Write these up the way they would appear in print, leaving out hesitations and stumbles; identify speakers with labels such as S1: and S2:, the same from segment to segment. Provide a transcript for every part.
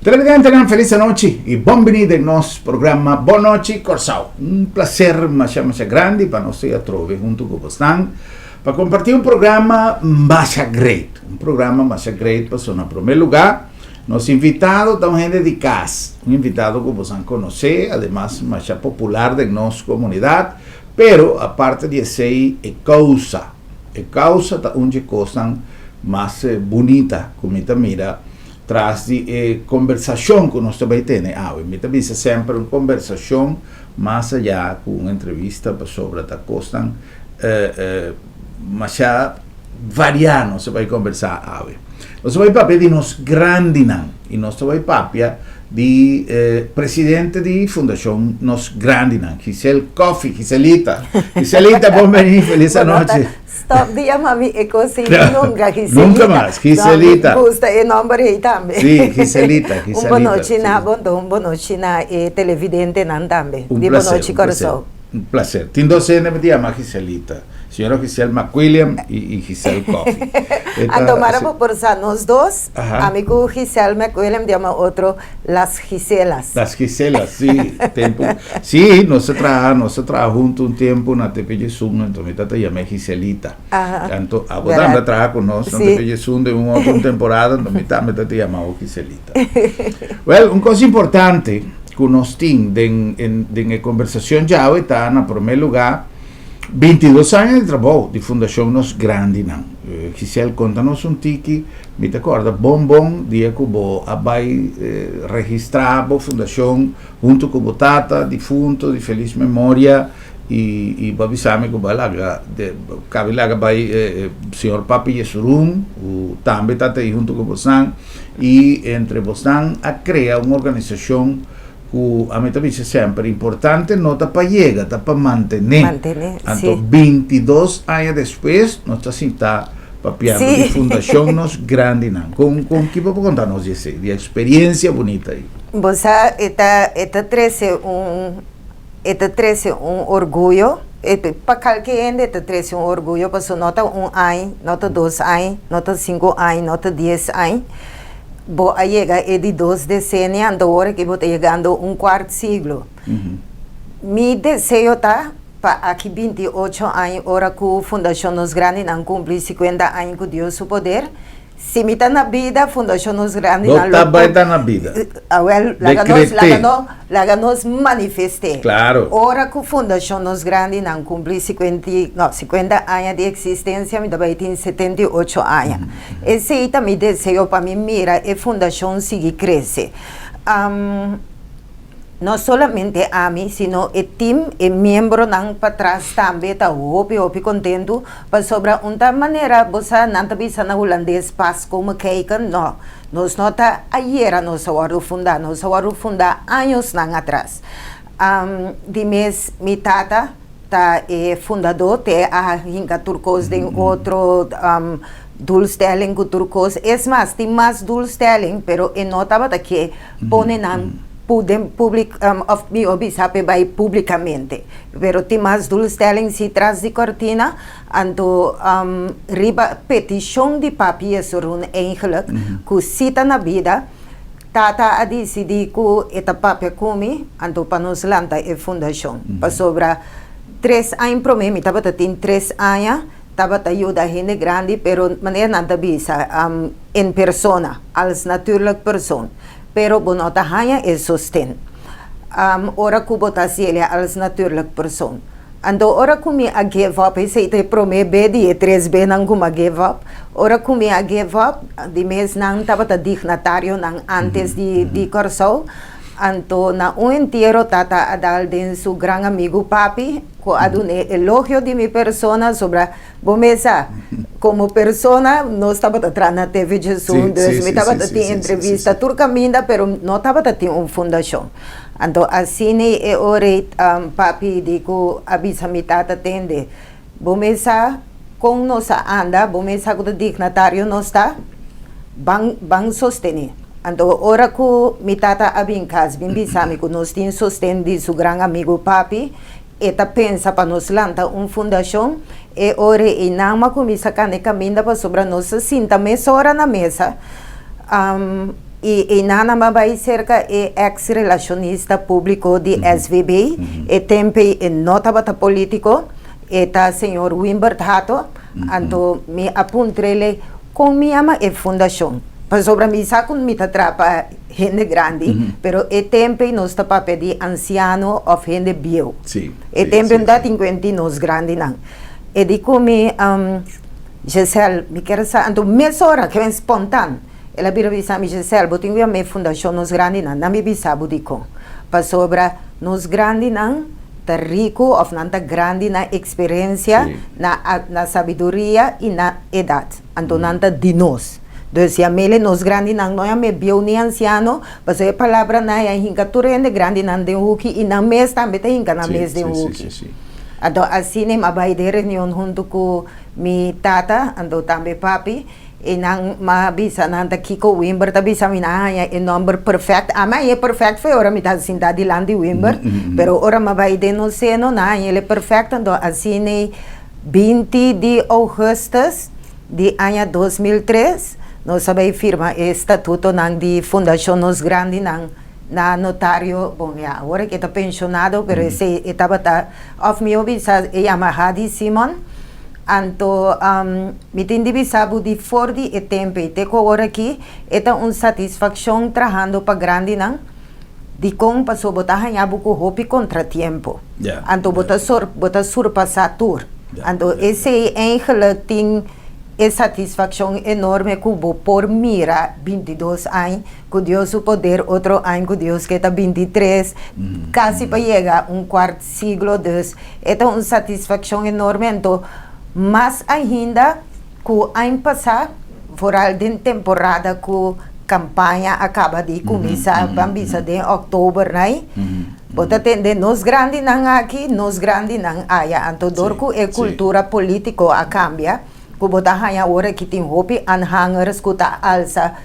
S1: Televidentenan felis anochi y bon bini den nos programa Bon Nochi Corsou. Un placer masha masha grandi pa nos ta atrobe hunto cu bosnan pa comparti un programa masha great. Un programa masha great pasobra na prome lugar nos invitado ta un hende di cas, un invitado cu bosnan conoce, ademas masha popular den nos comunidad, pero aparte di esey e causa, e causa ta un dje cosnan mas bunita cu mi ta mira Tras di e kombersashon ku nos ta bai tene awe, mi ta bisa semper un kombersashon mas ayá ku un entrevista pasobra ta kosnan masha variá nos ta bai kombersá awe. Nos ta bai papia di nos grandinan i nos ta bai papia di presidente di Fundashon Nos Grandinan, Giselle Coffie. Giselita, Giselita bon bení, felis anochi.
S2: Stop di yama mi e cos ei nunca, Giselita.
S1: Nunca mas, Giselita.
S2: No, mi gusta e nomber ei tambe.
S1: Sí, Giselita, Giselita.
S2: Un bonochi na bo, anto un bonochi na e televidentenan tambe.
S1: Un
S2: Di
S1: placer,
S2: bonochi
S1: un placer,
S2: Kòrsou.
S1: un placer. Tin dos hende mi ta yama Giselita, señora Giselle McWilliam i i Giselle Coffie. E ta
S2: Anto mara bo por sa nos dos,
S1: Aha.
S2: ami ku Giselle McWilliam ta yama otro Las Giselas.
S1: Las Giselas, sí. Tempu, sí, nos a traha, nos a traha huntu un tempu na TP Djesun, anto mi tata yam'é Giselita.
S2: Aha.
S1: Anto abo
S2: Bèrdat.
S1: tambe a traha ku nos na
S2: Sí.
S1: TP Djesun den un otro un temporada, anto mi tambe tata yama abo Giselita. Wèl, un kos importante ku nos tin den en den e kombersashon djawe ta na promé lugá 22 aña di trabou di Fundashon Nos Grandinan. Giselle, konta nos un tiki. Mi ta kòrda bon bon dia ku bo a bai registrá bo fundashon huntu ku bo tata difunto di felis memoria i i bo a bisa mi ku bo a laga kabi laga bai señor Papi Jesurun ku tambe ta ta ei huntu ku bosnan i entre bosnan a krea un organisashon ku ami ta bisa semper importante no ta pa yega ta pa mantené.
S2: Mantené, si.
S1: Anto 22 aña despues nos ta sinta papiando di fundashon nos grandinan. Kon kon ki bo por konta nos di esei, di e eksperiencia bunita ei?
S2: Bo sa e ta e ta trese un e ta trese un orguyo e pa kalke hende e ta trese un orguyo pasobra no ta un aña, no ta dos aña, no ta sinku aña, no ta dies aña. Bo a yega e di dos desenia, anto ora ki bo ta yegando un kuart siglo. Mi deseo ta pa aki 28 aña ora ku Fundashon Nos Grandinan kumpli 50 aña ku Dios su poder, si mi ta na bida Fundashon Nos Grandinan
S1: Bo
S2: lo
S1: ta bai ta na bida.
S2: Awel, laga nos, laga nos, laga nos manifest'é.
S1: Claro.
S2: Ora ku Fundashon Nos Grandinan kumpli 50, no, 50 aña di eksistensia mi ta bai tin 78 aña. Esei ta mi deseo pa mi mira e fundashon sigui krese. No solamente ami, sino e tim, e miembronan patras tambe ta hopi hopi kontentu pasobra un ta manera bo sa nan ta bisa na hulandes pas komen kijken, no, nos no ta ayera nos a wòrdu fundá, nos a wòrdu fundá añosnan atras. Di mes mi tata Ta e fundadó te a hinka tur kos den otro doelstelling ku tur kos. Es mas, tin mas doelstelling, pero e no tabata ke pone nan den public òf mihó bisa p'e bai públikamente. Pero tin mas doelstelling si tras di kòrtina. Anto riba petishon di Papi Jesurun eigenlijk ku si ta na bida, Tata a disidí ku e ta papia ku mi, anto pa nos lanta e fundashon. Pasobra tres aña promé mi tabata tin tres aña, tabata yuda hende grandi, pero manera nan ta bisa, en persona, als natuurlijk persoon. Pero bo no ta haña e sosten ora ku bo ta hasiel als natuurlijk persoon. Anto ora ku mi a give up, esei ta e promé be di e tres benan ku mi a give up, ora ku mi a give up, di mes nan tabata dignatarionan antes di di Kòrsou, anto na un entiero tata a dal den su gran amigu papi ku a dun'é elogio di mi persona sobra bo mes sa, komo persona nos tabata traha na TV Djesun, dus mi tabata tin entrevista tur kaminda pero no tabata tin un fundashon. Anto asina e ora ei papi di ku a bisa mi tata tende, Bo mes sa kon nos a anda, bo mes sa ku ta dignatario nos ta, ban ban sostené. Anto ora ku mi tata a bin kas bin bisa mi ku nos tin sosten di su gran amigu papi, e ta pensa pa nos lanta un fundashon, e ora ei nan a kuminsá kanda e kaminda pasobra nos a sinta mesora na mesa. I einan nan a bai serka e eks relashonista públiko di SVB, e tempu ei e no tabata polítiko, e ta señor Wimbert Hato, anto mi a puntr'el kon mi yama e fundashon, pasobra mi sa ku mi ta traha pa hende grandi, pero e tempu ei nos ta papia di ansiano òf hende bieu. E tempu ei no ta tin kuenta di nos grandinan. E di ku mi, Giselle, mi kier sa, anto mesora, ke ben spontan. El a bira bisa mi, Giselle, bo tin ku yama e fundashon Nos Grandinan. Nan mi bisa bo dikon. Pasobra nos grandinan ta riku òf nan ta grandi na eksperensia, na na sabiduria i na edat. Anto nan ta di nos. Dus yam'el e nos grandinan, no yam'é bieu ni ansiano, pasobra e palabranan a hinka tur hende grandinan den huki i nan mes tambe ta hinka nan mes den huki. Anto asina mi a bai den reunion huntu ku mi tata, anto tambe papi. E nan m'a bisa nan ta kiko Wimber ta bisa mi nan a haña e nòmber perfèkt. Ami a haña e perfèkt fo'i ora mi ta sintá dilanti di Wimber, pero ora m'a bai den nos seno nan a haña el e perfèkt. Anto asina 20 di ougùstùs di aña 2003 nos a bai firma e statutonan di Fundashon Nos Grandinan na notario, bon ya awor e ta penshonado pero esei e tabata òf mihó bisa e yama Hadi Simon. Anto mi tin di bisa bo di for di e tempu ei te ku awor aki e ta un satisfakshon trahando pa grandinan. Dikon? Pasobra bo ta haña bo ku hopi kontratiempo. Anto bo ta bo ta surpasá tur. Anto esei eigenlik tin e satisfakshon enorme ku bo por mira 22 aña ku Dios su poder, otro aña ku Dios ke ta 23, kasi pa yega un kuart siglo. Dus E ta un satisfakshon enorme anto mas ainda ku aña pasá, foral den temporada ku kampaña a kaba di kuminsá, ban bisa den òktober nai, bo ta tende nos grandinan aki, nos grandinan aya. Anto dor ku e kultura polítiko a kambia, ku bo ta haña awor aki tin hopi aanhangers ku ta alsa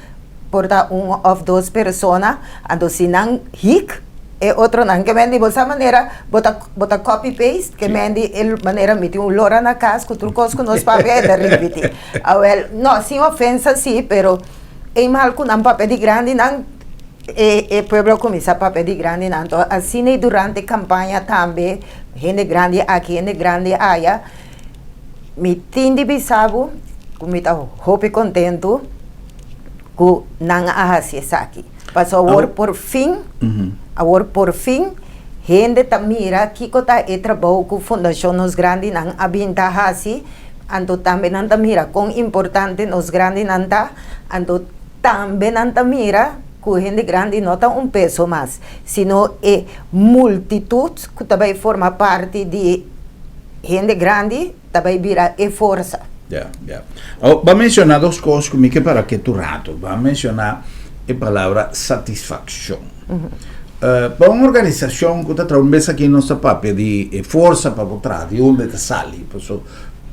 S2: por ta un òf dos persona, anto si nan hik e otronan ke men di bo sa manera bo ta bo ta copy paste ke men di e manera mi tin un lora na kas ku tur kos ku nos papia e ta ripití. Awèl, no, sin ofensa si, pero eenmaal ku nan papia di grandinan e e pueblo a kuminsá papia di grandinan, anto asina i durante kampaña tambe hende grandi aki hende grandi aya. Mi tin di bisa bo ku mi ta hopi kontentu ku nan a hasi esaki. Pasobra awor por fin, awor por fin hende ta mira kiko ta e trabou ku Fundashon Nos Grandinan a bin ta hasi, anto tambe nan ta mira kon importante nos grandinan ta, anto tambe nan ta mira ku hende grandi no ta un peso mas, sino e multitut ku ta bai forma parti di Hende grandi ta bai bira e forsa.
S1: Ya, ya. Awor, bo a menshoná dos kos ku mi ke para ketu rato. Bo a menshoná e palabra satisfakshon. Pa un organisashon ku ta traha, un bes aki nos ta papia di e forsa pa bo traha, di unda e ta sali. Paso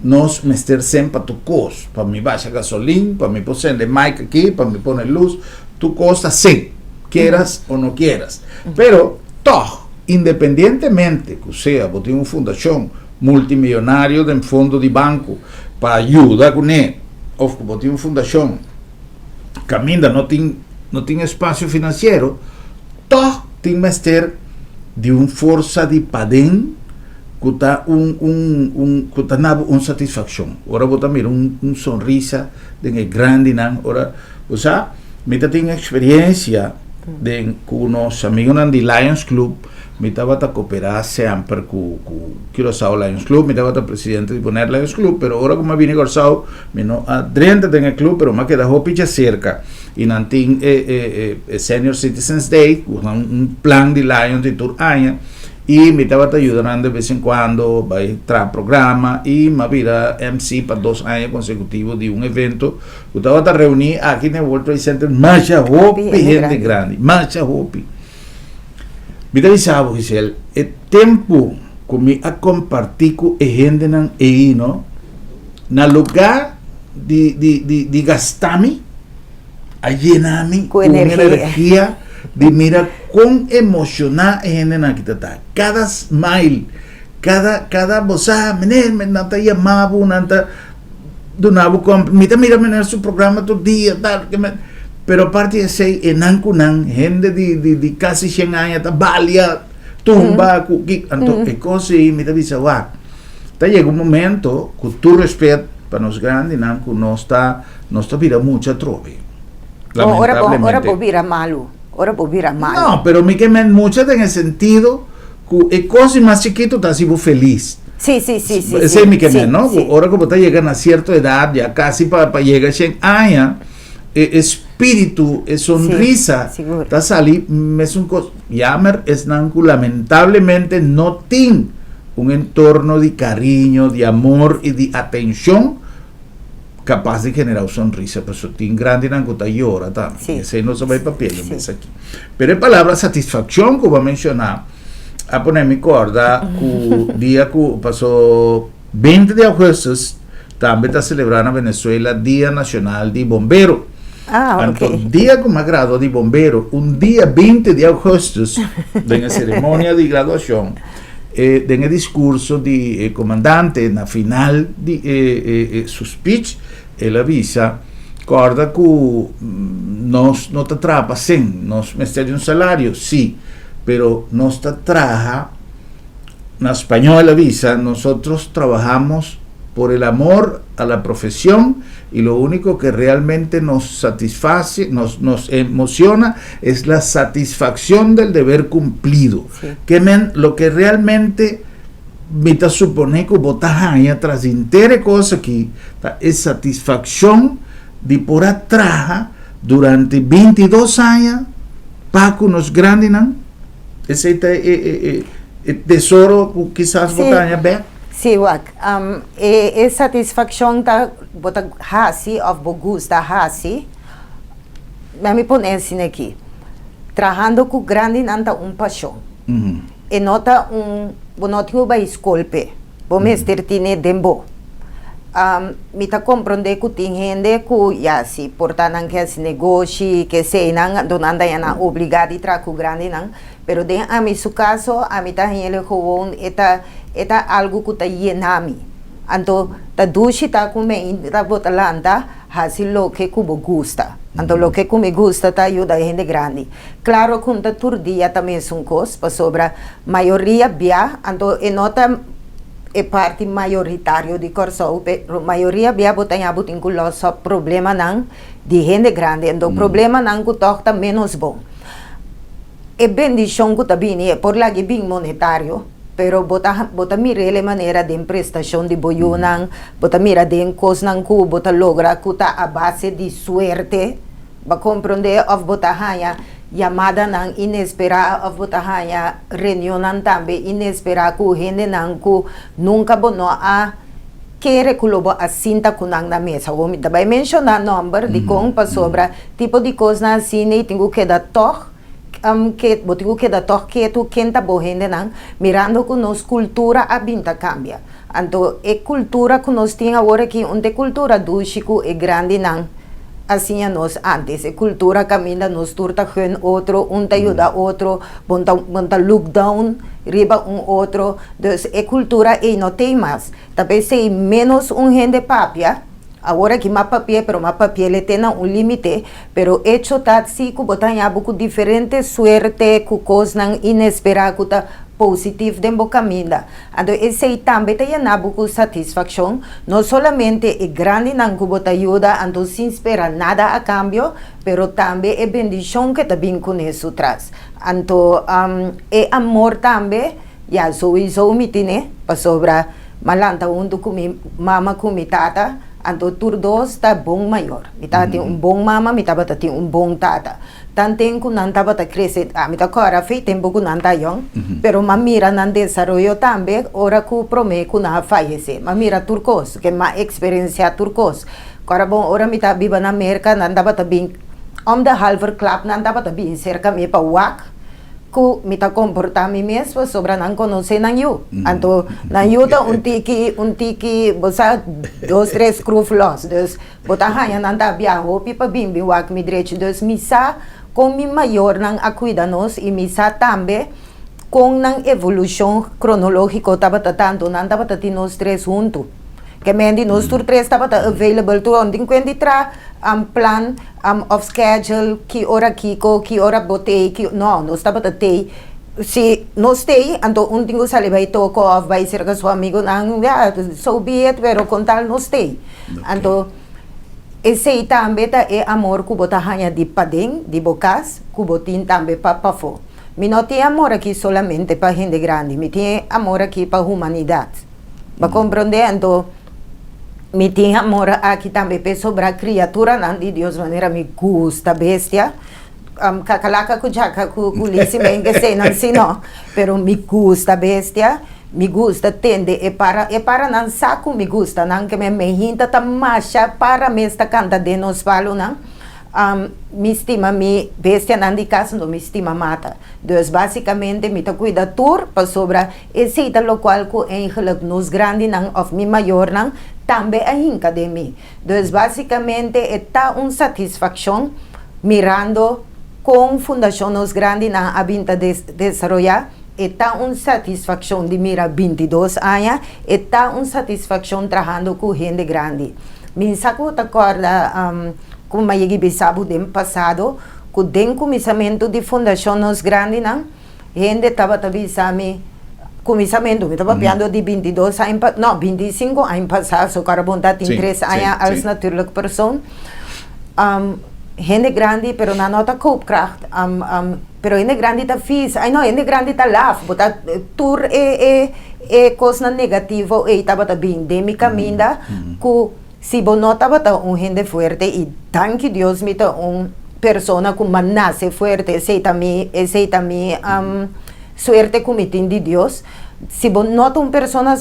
S1: nos mester semper tur kos, pa mi basha gasolin, pa mi por sende mic aki, pa mi pone lus, tur kos ta sen, kieras o no kieras. Pero tòg. Independientemente ku sea bo tin un fundashon multimillonario den fondo di banko pa yuda kuné òf ku bo tin un fundashon kaminda no tin no tin espasio finansiero, tòg tin mester di un forsa di paden ku ta un un un ku ta na bo un satisfakshon. Ora bo ta mira un un sonrisa den e grandinan ora bo sa mi ta tin eksperensia. Den ku nos amigunan di Lions Club mi tabata koperá semper ku ku Curaçao Lions Club, mi tabata presidente di Bonaire Lions Club, pero ora ku mi a bini Kòrsou mi no a drenta den e club pero mi a keda hopi djaserka i nan tin e e e Senior Citizens Day ku ta un plan di Lions di tur aña i mi tabata yuda nan de bes en kuando bai traha programa i mi a bira MC pa dos aña konsekutivo di un evento Ku tabata reuní aki den World Trade Center masha hopi hende grandi, masha hopi. Mi ta bisa bo, Giselle, e tempu ku mi a kompartí ku e hendenan ei, no, na lugá di di di di gasta mi, a yena mi ku un energia di mira kon emoshoná e hendenan aki ta ta. Kada smile, kada kada bo sa, meneer, nan ta yama bo, nan ta. Duna bo komp mi ta mira meneer su programa tur dia tal ke men Pero aparte di esei, e nan ku nan, hende di di di kasi shen aña ta balia, tumba, ku ki, anto e kos ei mi ta bisa wak, ta yega un momento, ku tur respet pa nos grandinan, ku nos ta nos ta bira mucha atrobe,
S2: Ora bo ora
S1: lamentablemente.
S2: bo bira malu, ora bo bira malu.
S1: No, pero mi ke men mucha den e sentido ku e kos di mas chikitu ta hasi bo felis.
S2: Sí, sí, sí, sí,
S1: Esei
S2: sí,
S1: mi ke
S2: sí,
S1: men, no? Ku
S2: sí.
S1: ora ku bo ta yega na sierto edat, ya kasi pa pa yega shen aña, E espíritu, e sonrisa ta sali mesun kos. Yamer esnan ku lamentablemente no tin un entorno di kariño, di amor i di atenshon kapas di generá un sonrisa. Pasobra tin grandinan ku ta yora tambe. Esei nos a bai papia den mes aki. Pero e palabra satisfakshon ku bo a menshoná a pone mi kòrda ku dia ku pasó 20 di augustus, Tambe ta selebrá na Venezuela Dia Nacional di Bombero.
S2: Ah,
S1: Anto
S2: ok.
S1: dia ku mi a gradua di bombero, un dia 20 di augustus, den e ceremonia di graduacion, e den e discurso di e comandante na final di e, e, e su speech, el a bisa, Corda ku nos no ta traha pa sen, nos mester di un salario, sí, pero nos ta traha Na spañol el a bisa, Nosotros trabajamos por el amor a la profesión y lo único que realmente nos satisface, nos, nos emociona, es la satisfacción del deber cumplido. Ke men, loke realmente mi ta supone ku bo ta haña tras di henter e kos aki ta e satisfakshon di por a traha durante 22 aña pa ku nos grandinan. Esei ta e e tesoro ku kisas bo ta haña bèk?
S2: Sí, wak. E e satisfakshon ta bo ta hasi òf bo gusta hasi. Mei mi pone asina aki, trahando ku grandinan ta un pashon. E no ta un, bo no tin ku bai skol p'e. Bo mester tine den bo. Mi ta komprondé ku tin hende ku ya si por ta nan ke hasi negoshi, ke eseinan, anto nan ta ya nan obligá di traha ku grandinan. Pero den ami su kaso, ami ta hañ'el gewoon e ta e ta algu ku ta yena mi. Anto ta dushi ta ku mi ta bo ta lanta hasi loke ku bo gusta. Anto loke ku mi gusta ta yuda e hende grandi. Klaro ku ta tur dia ta mesun kos, pasobra mayoria bia, anto e no ta e parti mayoritario di Kòrsou, pero mayoria bia bo ta ña bo tin ku lòs op problemanan di hende grandi, anto problemanan ku tòg ta ménos bon. E bendishon ku ta bini e por lag'e bin monetario, pero bo ta bo ta mir'el e manera den prestashon di bo yunan, bo ta mira den kosnan ku bo ta logra ku ta a base di suerte. Bo a komprondé òf bo ta haña yamadanan inesperá òf bo ta haña reunionnan tambe inesperá ku hendenan ku nunka bo no a kere ku lo bo a sinta ku nan na mesa. Awor mi ta bai menshoná nòmber dikon pasobra tipo di kosnan asina i tin ku keda tòg ke bo tin ku keda tòg ketu ken ta bo hendenan mirando ku nos kultura a bin ta kambia. Anto e kultura ku nos tin awor aki un ta e kultura dushi ku e grandinan a siña nos antes. E kultura kaminda nos tur ta gun otro, un ta yuda otro, bon ta bon ta look down riba un otro. Dus e kultura ei no t'ei mas. Ta p'esei ménos un hende papia, awor aki m'a papi'é pero m'a papi'é le te na un límite, pero echo ta si ku bo ta haña bo ku diferente suerte, ku kosnan inesperá ku ta positif den bo kaminda. Anto esei tambe ta yena bo ku satisfakshon, no solamente e grandinan ku bo ta yuda anto sin spera nada a kambio, pero tambe e bendishon ke ta bin kuné su tras. Anto e amor tambe, ya souiso mi tine, pasobra m'a lanta huntu ku mi mama ku mi tata, anto tur dos ta bon mayor. Mi tabatin un bon mama, mi tabata tin un bon tata. Tanten ku nan tabata krese, ami ta kòrda fe tempu ku nan ta yòn, pero m'a mira nan desaroyo tambe ora ku promé ku nan a fayesé. M'a mira tur kos, ke m'a eksperensiá tur kos. Kòrda bon, ora mi ta biba na Merka, nan tabata bin om de halver klap nan tabata bin serka mi pa wak ku mi ta komportá mi mes pasobra nan konosé nan yu. Anto nan yu ta un tiki, un tiki, bo sa, dos tres skruf lòs. Dus Bo ta haña nan ta bia hopi pa bin bin wak mi drechi. Dus mi sa kon mi mayornan a kuida nos i mi sa tambe kon nan evolushon kronológiko tabata tantu nan tabata tin nos tres huntu. Ke men di nos tur tres tabata available tur ora. No tin kuen di traha plan of schedule ki ora kiko, ki ora bo tei, ki no, nos tabata tei. Si nos tei, anto un tin ku sali bai toko of bai serka su amigunan, ya, so be it, pero kon tal nos tei. Anto esei tambe ta e amor ku bo ta haña di paden di bo kas ku bo tin tambe pa pafó. Mi no tin amor aki solamente pa hende grandi, mi tin e amor aki pa humanidat. Bo a komprondé? Anto mi tin amor aki tambe pa e sobrá kriaturanan di Dios manera mi gusta bestia, kakalaka ku djaka ku lisi men eseinan si no, pero mi gusta bestia, mi gusta tende e para, e paranan sa ku mi gusta nan, ke men hinta ta masha para mes ta kanta den nos palunan. Mi stima mi bestianan di kas, no mi stima mata. Dus básikamente mi ta kuida tur pasobra esei ta lokual ku eigenlik nos grandinan òf mi mayornan tambe a hinka den mi. Dus básikamente e ta un satisfakshon mirando kon Fundashon Nos Grandinan a bin ta desaroyá, e ta un satisfakshon di mira 22 aña, e ta un satisfakshon trahando ku hende grandi. Mi sa ku bo ta kòrda ku mi a yega bisa bo den pasado ku den kuminsamentu di Fundashon Nos Grandinan hende tabata bisa mi, kuminsamentu, mi ta papiando di 22 aña pa, no, 25 aña pasá, so kòrda bon ta tin tres aña als natuurlijk persoon, hende grandi pero nan no ta koopkracht, pero hende grandi ta vies, ay no, hende grandi ta laf, bo ta tur e e e kosnan negativo ei tabata bin den mi kaminda ku si bo no tabata un hende fuerte i danki Dios mi ta un persona ku m'a nase fuerte esei ta mi esei ta mi suerte ku mi tin di Dios, si bo no ta un persona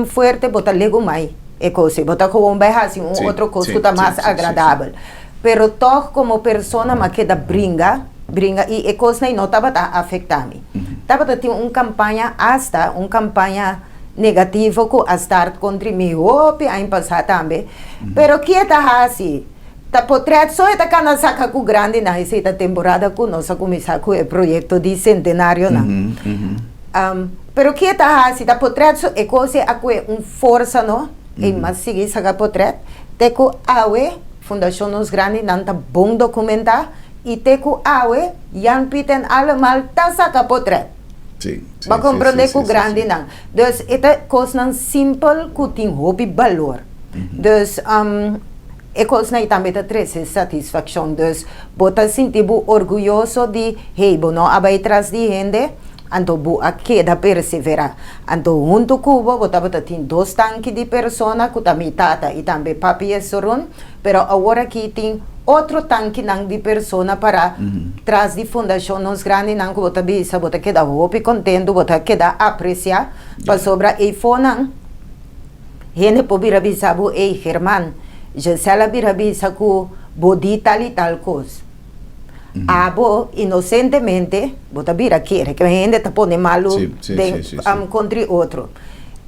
S2: fuerte bo ta legumai e kos ei, bo ta gewoon bai hasi un otro kos ku ta mas agradabel, pero tòg komo persona m'a keda bringa. Bringa i e kosnan no tabata afektá mi. Tabata tin un kampaña asta un kampaña negativo ku a start kontri mi hopi aña pasá tambe. Pero kie ta hasi? Ta potrèt so e ta kana saka ku grandinan. Esei ta temporada ku nos a kuminsá ku e proyekto di sentenarionan. Pero kie ta hasi? Ta potrèt so e kos ei a kue un forsa no. I mas sigui saka potrèt te ku awe Fundashon Nos Grandinan ta bon dokumentá. I te ku awe, Jan Piet en allemal ta saka potret. Bo a komprondé ku grandinan. Dus e ta kosnan simpel ku tin hopi balor. Dus e kosnan ei tambe ta trese satisfakshon. Dus bo ta sinti bo orguyoso di, hey, bo no a bai tras di hende, anto bo a keda perseverá. Anto huntu ku bo, bo tabata tin dos tanki di persona ku ta mi tata i tambe papi Jesurun. Pero awor aki tin otro tankinan di persona para tras di Fundashon Nos Grandinan ku bo ta bisa bo ta keda hopi kontentu, bo ta keda apresiá pasobra eifonan hende por bira bisa bo, ey German, Giselle a bira bisa ku bo di tal i tal kos. Abo inosentemente bo ta bira kere ke hende ta pone malu den kontri otro.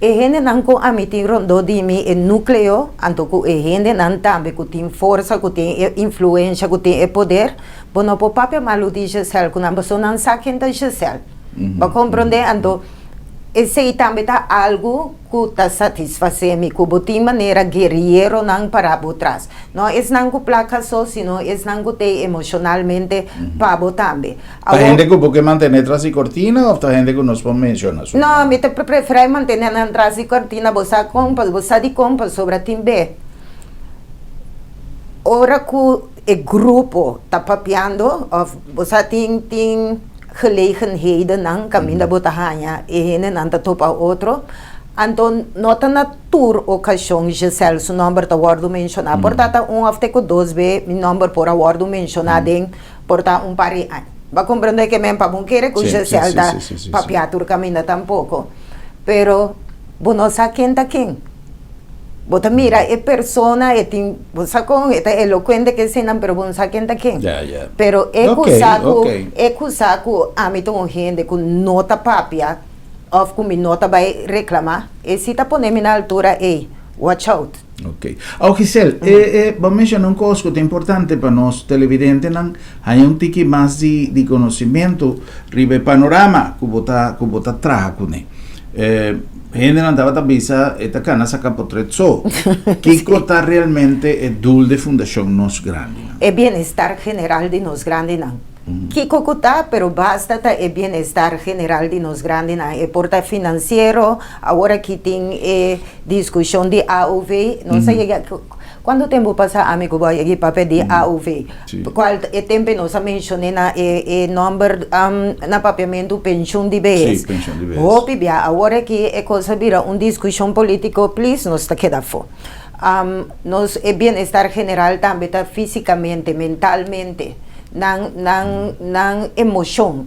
S2: E hendenan ku ami tin rondó di mi, e núkleo, anto ku e hendenan tambe ku tin forsa, ku tin e influensha, ku tin e poder, bo no por papia malu di Giselle ku nan pasobra nan sa ken ta Giselle. Bo a komprondé? Anto esei tambe ta algu ku ta satisfasé mi, ku bo tin manera guerrieronan pará bo tras. No esnan ku plaka so, sino esnan ku t'ei emoshonalmente pa bo tambe.
S1: Ta hende ku bo ke mantené tras di kortina òf ta hende ku nos por menshoná su
S2: No,
S1: nòmber?
S2: mi ta preferá mantené nan tras di kortina. Bo sa kon? Bo sa dikon? Pasobra tin be ora ku e grupo ta papiando òf bo sa tin tin gelegenhedennan kaminda bo ta haña e hendenan ta topa otro, anto no ta na tur okashon Giselle su nòmber ta wòrdu menshoná. Por ta ta un òf te ku dos be mi nòmber por a wòrdu menshoná den por ta un par di aña. Bo a komprendé ke men pa bo kere ku Giselle ta papia tur kaminda tampoko. Pero bo no sa ken ta ken. Bo ta mira e persona, e tin, bo sa kon, e ta elokuente ke eseinan, pero bo no sa ken ta ken. Pero e ku sa ku, e ku sa ku ami ta un hende ku no ta papia òf ku mi no ta bai reklamá, e si ta pone mi na altura, ey, watch out.
S1: Ok. Aw Giselle, e e bo menciona un cos cu ta importante pa nos televidentenan haña un tiki mas di di conocimiento riba e panorama cu bo ta cu bo ta traha cune. Hendenan tabata bisa e ta kana saka potret so. Kiko ta realmente e doel di Fundashon Nos Grandinan?
S2: E bienestar general di nos grandinan. Kiko ku ta, pero basta ta e bienestar general di nos grandinan. E por ta finansiero, awor aki tin e diskushon di AOV, nos a yega, kuantu tempu pasa ami ku bo a yega e papia di AOV? Kual e tempu nos a menshoné na e e nòmber na papiamentu penshun di behes.
S1: Sí, penshun di behes.
S2: Hopi bia, awor aki e kos a bira un diskushon polítiko, please nos ta keda afó. Nos e bienestar general tambe ta físikamente, mentalmente. Nan nan nan emoshon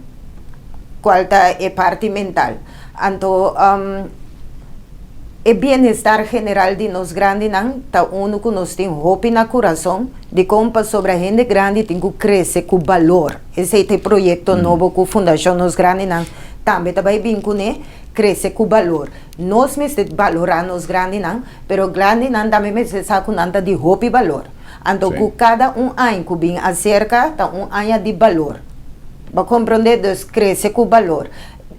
S2: kual ta e parti mental. Anto e bienestar general di nos grandinan ta unu ku nos tin hopi na kurason dikon pasobra hende grandi tin ku krese ku balor. Esei ta e proyekto nobo ku Fundashon Nos Grandinan tambe ta bai bin kuné, krese ku balor. Nos mester balorá nos grandinan, pero grandinan tambe mester sa ku nan ta di hopi balor. Anto ku kada un aña ku bin aserka ta un aña di balor. Bo komprondé? Dus krese ku balor.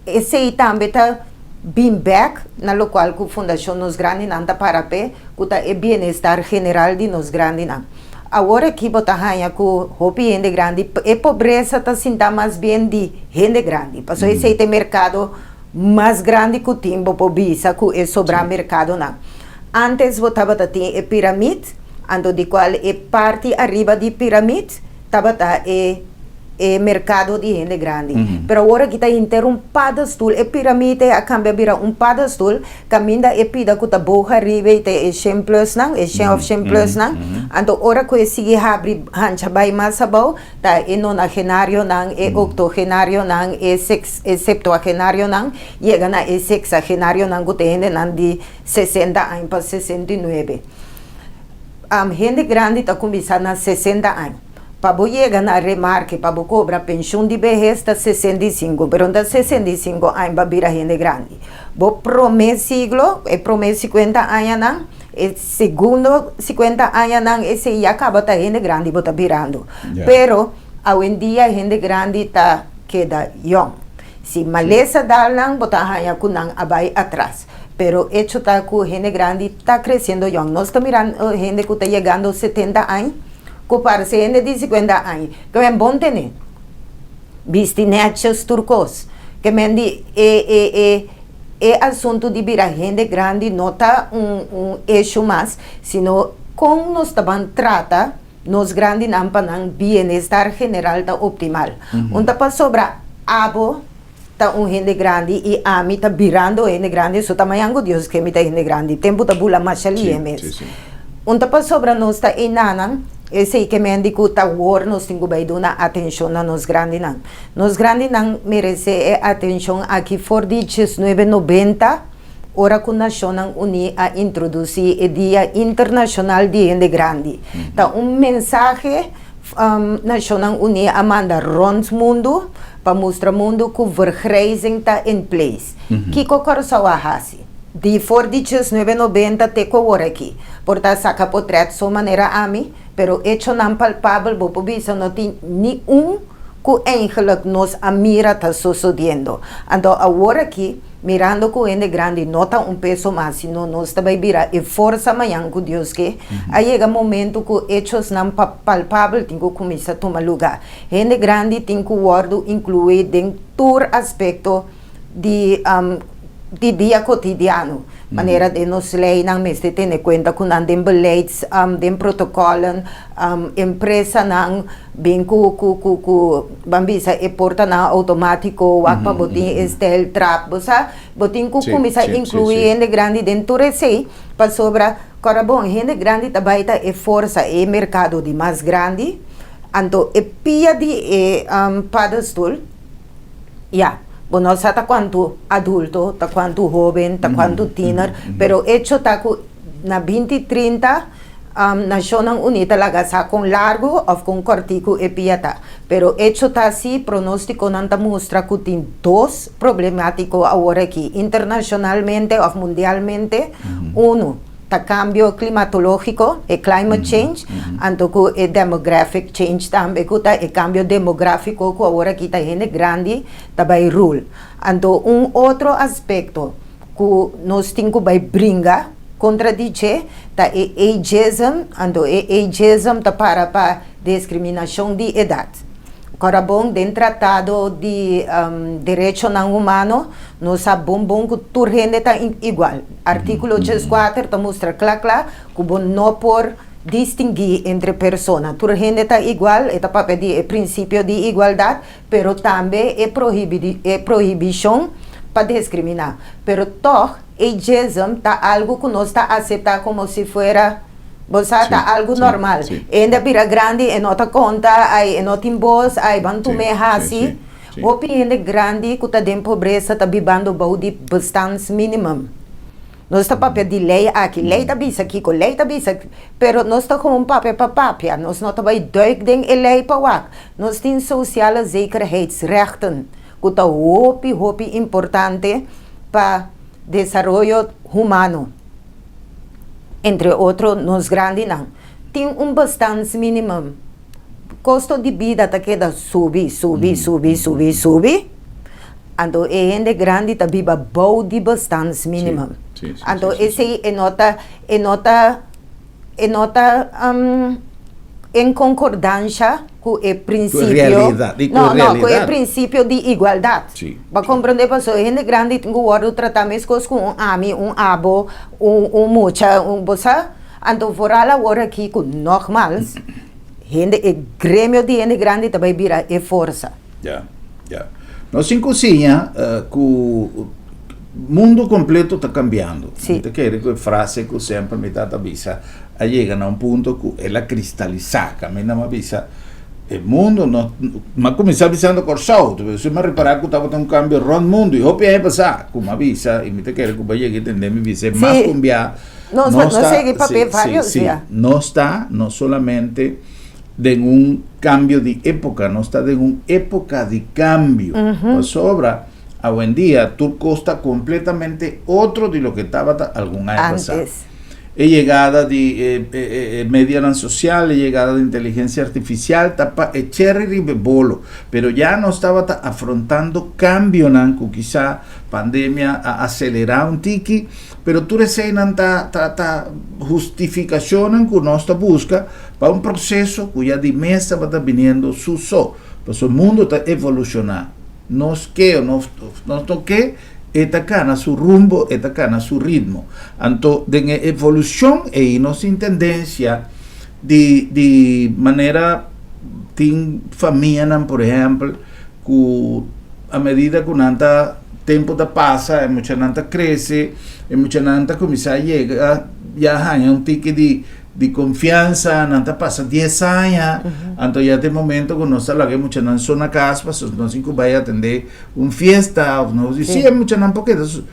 S2: Esei tambe ta bin bèk na lokual ku Fundashon Nos Grandinan ta para p'e, ku ta e bienestar general di nos grandinan. Awor aki bo ta haña ku hopi hende grandi, e pobresa ta sinta mas bien di hende grandi, pasobra esei ta e merkado mas grandi ku tin, bo por bisa ku e sobrá merkadonan. Ántes bo tabata tin e piramid, anto di kual e parti ariba di piramid tabata e e merkado di hende grandi. Pero awor aki ta henter un paddenstoel, e piramid ei a kambia bira un paddenstoel, kaminda e pida ku ta boga ariba ei ta e shen plusnan, e shen òf shen plusnan, anto ora ku e sigui habri hancha bai mas abou ta e nonagenarionan, e oktogenarionan, e seks e septuagenarionan, yega na e seksagenarionan ku ta hendenan di 60 aña pa 69. Hende grandi ta kuminsá na 60 aña. Pa bo yega na remarke pa bo kobra penshun di behes ta 65, pero no ta 65 aña pa bira hende grandi. Bo promé siglo, e promé 50 añanan, e segundo 50 añanan esei ya kaba ta hende grandi bo ta birando. Pero awendia hende grandi ta keda yòn. Si malesa dal nan bo ta haña ku nan a bai atras. Pero hecho ta ku hende grandi ta kresiendo yòn. Nos ta mirando hende ku ta yegando 70 aña, ku parse hende di 50 aña. Ke men bon tene. Bisti nètjes tur kos. Ke men di e e e e asuntu di bira hende grandi no ta un un issue mas, sino kon nos ta ban trata nos grandinan pa nan bienestar general ta optimal. Un ta pasobra abo ta un hende grandi i ami ta birando hende grandi, so ta mañan ku Dios ke mi ta hende grandi, tempu ta bula masha lihe mes. Un ta pasobra nos ta einanan, esei ke men di ku ta wor nos tin ku bai duna atenshon na nos grandinan. Nos grandinan meresé e atenshon aki for di 1990, ora ku Nashonnan Uní a introdusí e Dia Internashonal di Hende Grandi. Ta un mensahe Nashonnan Uní a manda rònt mundu pa mustra mundu ku vergrijzing ta in place. Kiko Kòrsou a hasi? Di for di 1990 te ku awor aki. Por ta saka potrèt so manera ami, pero echonan palpabel bo por bisa no tin ni un ku eigenlijk nos a mira ta sosodiendo. Anto awor aki, mirando ku hende grandi no ta un peso mas, sino nos ta bai bira e forsa mañan ku Dios ke, a yega momento ku echosnan palpabel tin ku kuminsá tuma lugá. Hende grandi tin ku wòrdu inkluí den tur aspekto di di dia kotidiano, manera den nos leinan mester tene kuenta ku nan den beleids, den protokòlnan, empresanan bin ku ku ku ku ban bisa e portanan outomátiko wak pa bo tin e stèl trap, bo sa bo tin ku kuminsá inkluí hende grandi den tur esei pasobra kòrda bon hende grandi ta bai ta e forsa e merkado di mas grandi anto e pia di e paddenstoel. Ya, bo no sa ta kuantu adulto, ta kuantu hóben, ta kuantu tiner, pero echo ta ku na 2030 Nashonnan Uní ta laga sa kon largu òf kon kòrtiku e pia ta. Pero echo ta si, pronóstikonan ta mustra ku tin dos problemátiko awor aki, internashonalmente òf mundialmente, unu, ta cambio climatologico, e climate change, anto cu e demographic change tambe cu ta e cambio demografico cu awor aki ta hende grandi ta bay rule. Anto un otro aspecto. Ku nos tin ku bai bringa kontra di dje ta e ageism, anto e ageism ta para pa deskriminashon di edat. Kòrda bon, den tratado di derechonan humano nos sa bon bon ku tur hende ta igual. Artíkulo 14 ta mustra kla kla ku bo no por distinguí entre persona. Tur hende ta igual, e ta papia di e prinsipio di igualdat, pero tambe e e prohibishon pa diskriminá. Pero tòg, ageism ta algu ku nos ta aseptá komo si fuera, bo sa, ta algu normal. Hende a bira grandi, e no ta konta, ai, e no tin bos, ai, ban tum'é hasi. Hopi hende grandi ku ta den pobresa ta bibando bou di bestaansminimum. Nos ta papia di lei aki, lei ta bisa kiko, lei ta bisa, pero nos ta gewoon papia pa papia, nos no ta bai duik den e lei pa wak. Nos tin sociale zekerheidsrechten ku ta hopi hopi importante pa desaroyo humano. Entre otro nos grandinan tin un bestaansminimum, kosto di bida ta keda subi, subi, subi, subi, subi. Anto e hende grandi ta biba bou di bestaansminimum. Anto esei e no ta e no ta e no ta en konkordansha ku e prinsipio no no ku e prinsipio di igualdat. Bo a komprondé? Pasobra e hende grandi tin ku wòrdu tratá meskos ku un ami, un abo, un un mucha, un bo sa? Anto vooral awor aki ku nogmals hende e gremio di hende grandi ta bai bira e forsa.
S1: Ya, ya. Nos tin ku siña ku mundu kompleto ta kambiando. Mi ta kere ku e frase ku semper mi tata bisa a yega na un punto ku el a kristalisá. Kaminda mi a bisa e mundu no, mi a kuminsá bisando Kòrsou, despues mi a ripará ku tabata un kambio rònt mundu i hopi aña pasá ku mi a bisa i mi ta kere ku bo a yega i tende mi bisa e mas ku un bia
S2: nos ta, si,
S1: si, nos ta no solamente den un kambio di époka, nos ta den un époka di kambio. Pasobra awendia tur kos ta kompletamente otro di loke tabata algun aña pasá. E yegada di e medianan sosial, e yegada di inteligensia artifisial ta pa e cherry riba e bolo. Pero ya nos tabata afrontando kambionan ku kisá pandemia a aselerá un tiki, pero tur eseinan ta ta hustifikashonnan ku nos ta buska Pa un proseso ku ya di mes tabata biniendo su so, pasobra mundo ta evolushoná. Nos ke o nos no ke, e ta kana su rumbo, e ta kana su ritmo. Anto den e evolushon ei nos tin tendensia di di manera tin famianan por ehèmpel ku a medida ku nan ta tempu ta pasa e muchanan ta krese, e muchanan ta kuminsá yega ya haña un tiki di Di konfiansa, nan ta pasa dies aña, anto ya ta e momento ku nos ta laga e muchanan so na kas pasobra nos tin ku bai atendé un fiesta òf nos di si e muchanan por keda so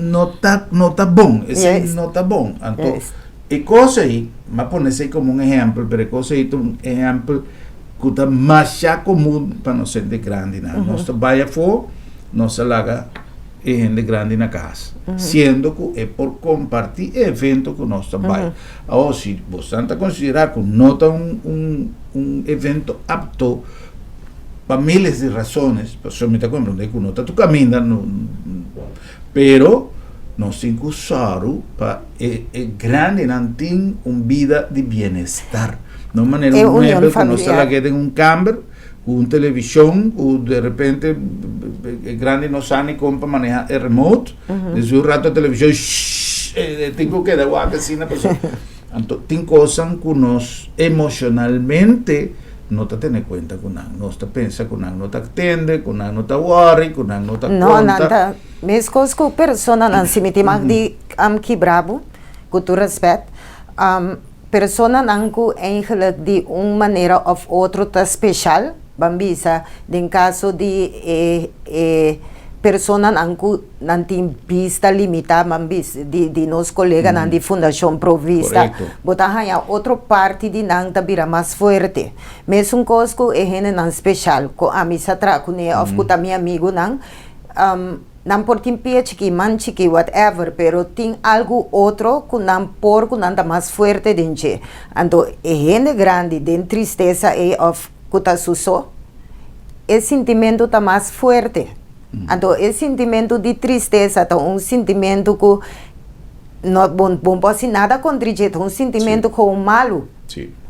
S1: no ta no ta bon, esei no ta bon. Anto e kos ei, mi a pone esei komo un ehèmpel, pero e kos ei ta un ehèmpel ku ta masha komun pa nos hende grandinan. Nos ta bai afó, nos ta laga e hende grandi na kas, siendo ku e por kompartí e evento ku nos ta bai. Awor, si bosan ta konsiderá ku no ta un un un evento apto pa miles di rasones, pasobra mi ta komprendé ku no ta tur kaminda, no, pero nos tin ku sòru pa e e grandinan tin un bida di bienestar. No manera un muebel ku nos ta lag'é den un kamber. Ku un televishon ku de repente e grandi no sa ni kon pa maneha e remote, despues un rato e televishon shhh e tin ku keda wak asina pasobra anto tin kosan ku nos emoshonalmente no ta tene kuenta ku nan, nos ta pensa ku nan no ta tende, ku nan no ta wòri, ku nan no ta
S2: No,
S1: konta.
S2: nan ta meskos ku personanan, si mi tin mag di kibra bo, ku tur rèspèt, Personanan ku eigenlijk di un manera òf otro ta speshal, ban bisa den kaso di e e personanan ku nan tin bista limitá, ban bisa di di nos koleganan di Fundashon Pro Vista, bo ta haña otro parti di nan ta bira mas fuerte. Mesun kos ku e hendenan speshal ku ami sa traha kuné òf ku ta mi amigunan. Nan por tin pia chikí, man chikí, whatever, pero tin algu otro ku nan por ku nan ta mas fuerte den dje. Anto e hende grandi den tristesa ei òf ku ta su so, e sintimentu ta mas fuerte. Anto e sintimentu di tristesa ta un sintimentu ku no bo bo por hasi nada kontra dje, ta un sintimentu komo malu.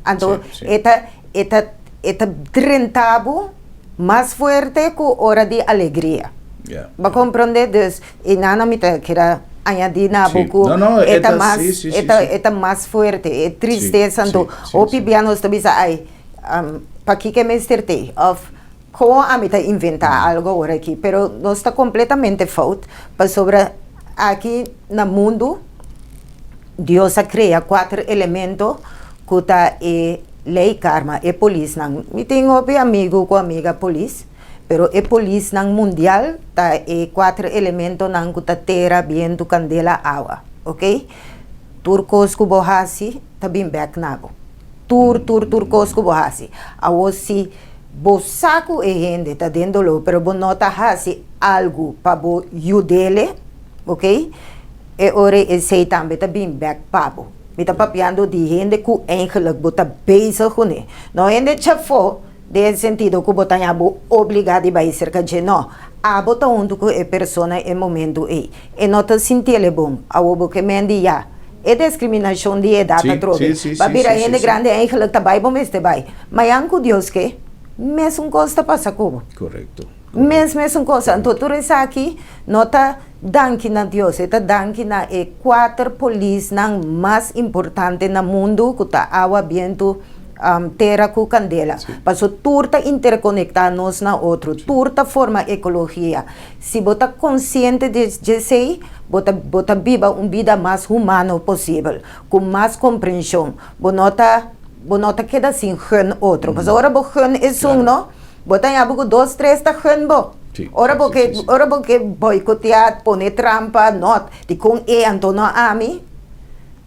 S2: Anto e ta e ta e ta drenta bo mas fuerte ku ora di alegria. Bo a komprondé? Dus e nana mi ta keda añadí na bo ku e ta mas e ta e ta mas fuerte e tristesa. Anto hopi bia nos ta bisa ai pakiko e mester t'ei òf Kon ami ta inventá algu awor aki? Pero nos ta kompletamente fout, pasobra aki na mundu Dios a krea kuater elemento ku ta e lei karma, e polisnan. Mi tin hopi amigu ku amiga polis, pero e polisnan mundial ta e kuater elementonan ku ta tera, bientu, kandela, awa. Oke? Tur kos ku bo hasi ta bin bèk na bo. Tur, tur, tur kos ku bo hasi. Awor si Bo sa ku e hende ta den doló pero bo no ta hasi algu pa bo yud'ele, ok? E ora esei tambe ta bin bèk pa bo. Mi ta papiando di hende ku eigenlik bo ta bezig kuné. No hende chafó den e sentido ku bo ta haña bo obligá di bai serka dje, no. Abo ta huntu ku e persona e momentu ei. E no ta sintiele bon. Awor bo ke mendi ya. E discriminacion di edad atrobe. Pa bira hende grandi eigenlijk ta bai bo mester bai. Mayan cu Dios ke, mesun cos ta pasa cu bo. Mes mesun cos. Anto tur esaki no ta danki na Dios, e ta danki na e cuater polisnan mas importante na mundo cu ta awa, bientu, tera cu candela. Paso tur ta interconecta nos na otro, tur ta forma ecologia. Si bo ta konsiente di djesei, bo ta bo ta biba un bida mas humano posibel, ku mas komprenshon. Bo no ta bo no ta keda sin gun otro. Pasobra ora bo gun esun no, bo ta haña bo ku dos tres ta gun bo. Ora bo ke ora bo ke boikoteá, pone trampa, nòt, dikon e anto no ami?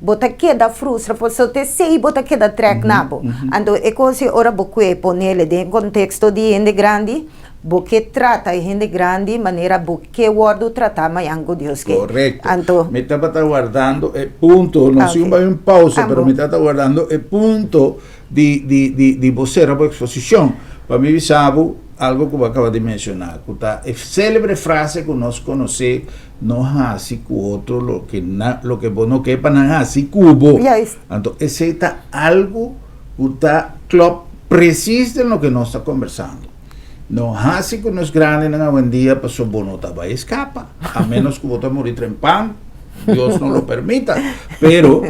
S2: Bo ta keda frustra pasobra te esei bo ta keda trèk na bo. Anto e kos ei ora bo kue ponele den konteksto di hende grandi, Bo ke trata e hende grandi manera bo ke wòrdu tratá mañan ku Dios ke.
S1: Korekto.
S2: Anto.
S1: Mi tabata wardando e punto, no
S2: Ah,
S1: si un
S2: ok.
S1: bai un pausa, pero
S2: Ambo.
S1: mi tabata wardando e punto di di di di bo sera bo eksposishon pa mi bisa bo algo ku bo a kaba di menshoná, ku ta e selebre frase ku nos konosé, No hasi ku otro loke nan loke bo no ke pa nan hasi ku bo.
S2: Juist.
S1: Anto esei ta algo ku ta klòp presis den loke nos ta kombersando. No hasi ku nos grandinan awendia paso bo no ta bai eskapa, a menos ku bo ta muri trempan, Dios no lo permita, pero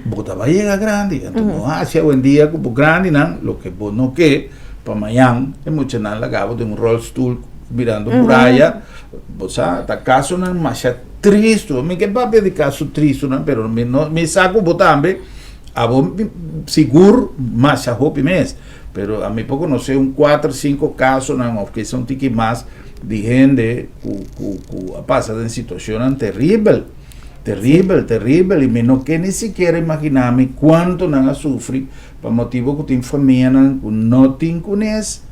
S1: bo ta bai yega grandi, anto no hasi awendia ku bo grandinan loke bo no ke pa mañan e muchanan laga bo den un rolstoel mirando muraya, bo sa ta kasonan masha tristu, mi ke papia di kaso tristunan pero mi no mi sa ku bo tambe abo sigur masha hopi mes. Pero ami por conoce un cuater, cinco casonan of kisa un tiki mas di hende cu cu cu a pasa den situacionnan terribel, terribel, terribel y mi no ke ni sikiera imagina mi cuanto nan a sufri pa motibo cu tin famianan cu no tin cunes.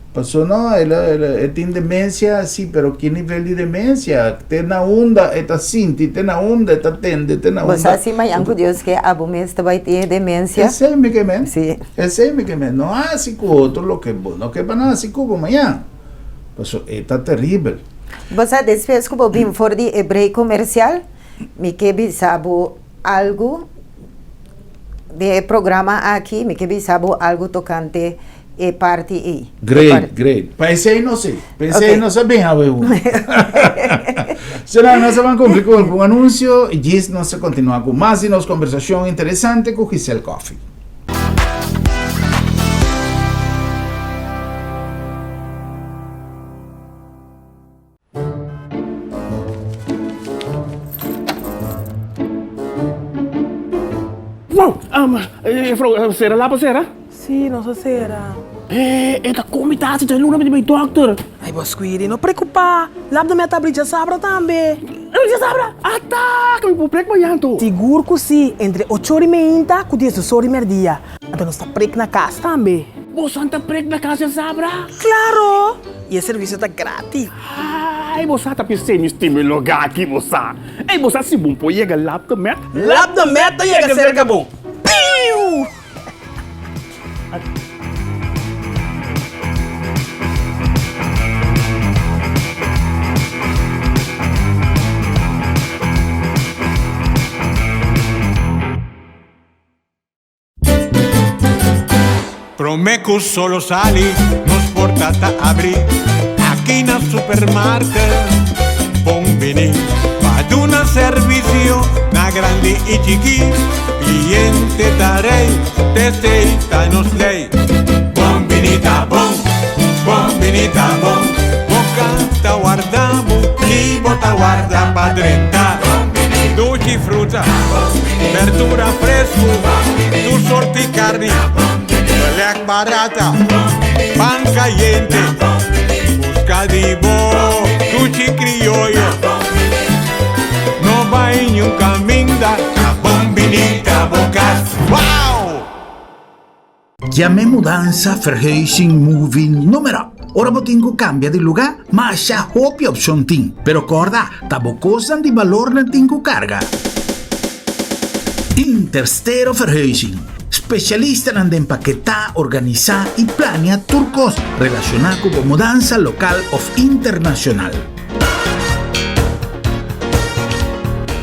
S1: Paso no, el a, el a, e tin demencia, si, pero ki nivel di demencia? Te na unda e ta sinti, te na unda e ta tende, te na
S2: Bo
S1: unda.
S2: sa si mañan ku Dios ke abo mes ta bai tin e demencia?
S1: Esei mi ke men.
S2: Si.
S1: Esei mi ke men. No hasi ku otro loke bo no ke pa nan hasi ku bo mañan. Paso e ta teribel.
S2: Bo sa despues ku bo bin for di e break komersial, mi ke bisa bo algu den e programa aki, mi ke bisa bo algu tokante e parti ei.
S1: Great, great. Pa esei no si. Pa esei no sa bin awe un. Sera, nos a ban cumpli cu un anuncio y djis nos a continua cu mas di nos conversacion interesante cu Giselle Coffie.
S3: Wow! Um, juffrouw, sera lapa sera?
S4: Sí, nos a sera.
S3: Eh, e ta kon mi ta hasi dje luna mi di bai dokter.
S4: Ai, bo Squiri, no preokupá. Lap de mi a ta abri djasabra tambe.
S3: Abri djasabra? Ata! Ke mi por prek mañan anto?
S4: Sigur ku sí, entre ocho ora i meinta ku diesdos ora i merdia. Anto nos ta prek na kas tambe.
S3: Boso ta prek na kas djasabra?
S4: Klaro! I e servisio ta gratis.
S3: Ai, bo sa ta pis'é mi stima e lugá aki, bo sa. Ei, bo sa si bon por yega Lap de Met?
S4: Lap de Met ta yega serka bo. Piu!
S5: Promé ku solo sali, nos porta ta abrí aki na Supermarket. Bon bini pa duna servisio na grandi i chikí. Kliente ta rei, t'esei ta nos lei. Bon bini ta bon, bon bini ta bon. Bo kas ta warda bo i bo ta warda pa drenta. Dushi fruta, berdura fresku, tur sorti karni, belèk barata, pan kayente. Buska di bo dushi krioyo. No bai niun kaminda, ta bon bini ta bo kas. Wow!
S1: Yam'e mudansa, verhuizing, moving, numero. Ora bo tin ku kambia di lugá, masha hopi opshon tin. Pero kòrda, ta bo kosnan di balor nan tin ku karga. Interstero Verhuizing, spesialistanan den paketá, organisá i plania tur kos relashoná ku bo mudansa lokal òf internashonal.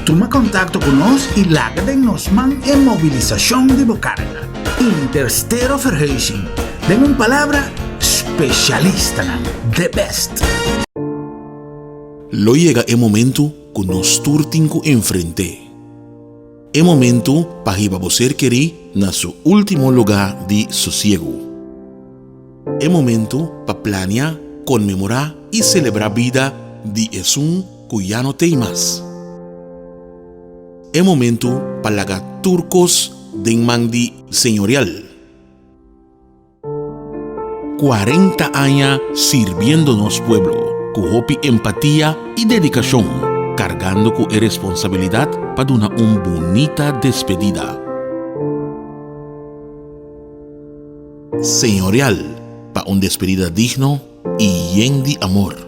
S1: Tuma kontakto ku nos i laga den nos man e mobilisashon di bo karga. Interstero Verhuizing, den un palabra, spesialistanan, the best!
S6: Lo yega e momentu ku nos tur tin ku enfrent'é. E momentu pa hiba bo ser kerí na su último lugá di sosiegu. E momentu pa plania, konmemorá i selebrá bida di esun ku ya no t'ei mas. E momentu pa laga tur kos den man di Señorial. 40 aña sirbiendo nos pueblo ku hopi empatia i dedikashon, kargando ku e responsabilidat pa duna un bunita despedida. Señorial pa un despedida digno i yen di amor.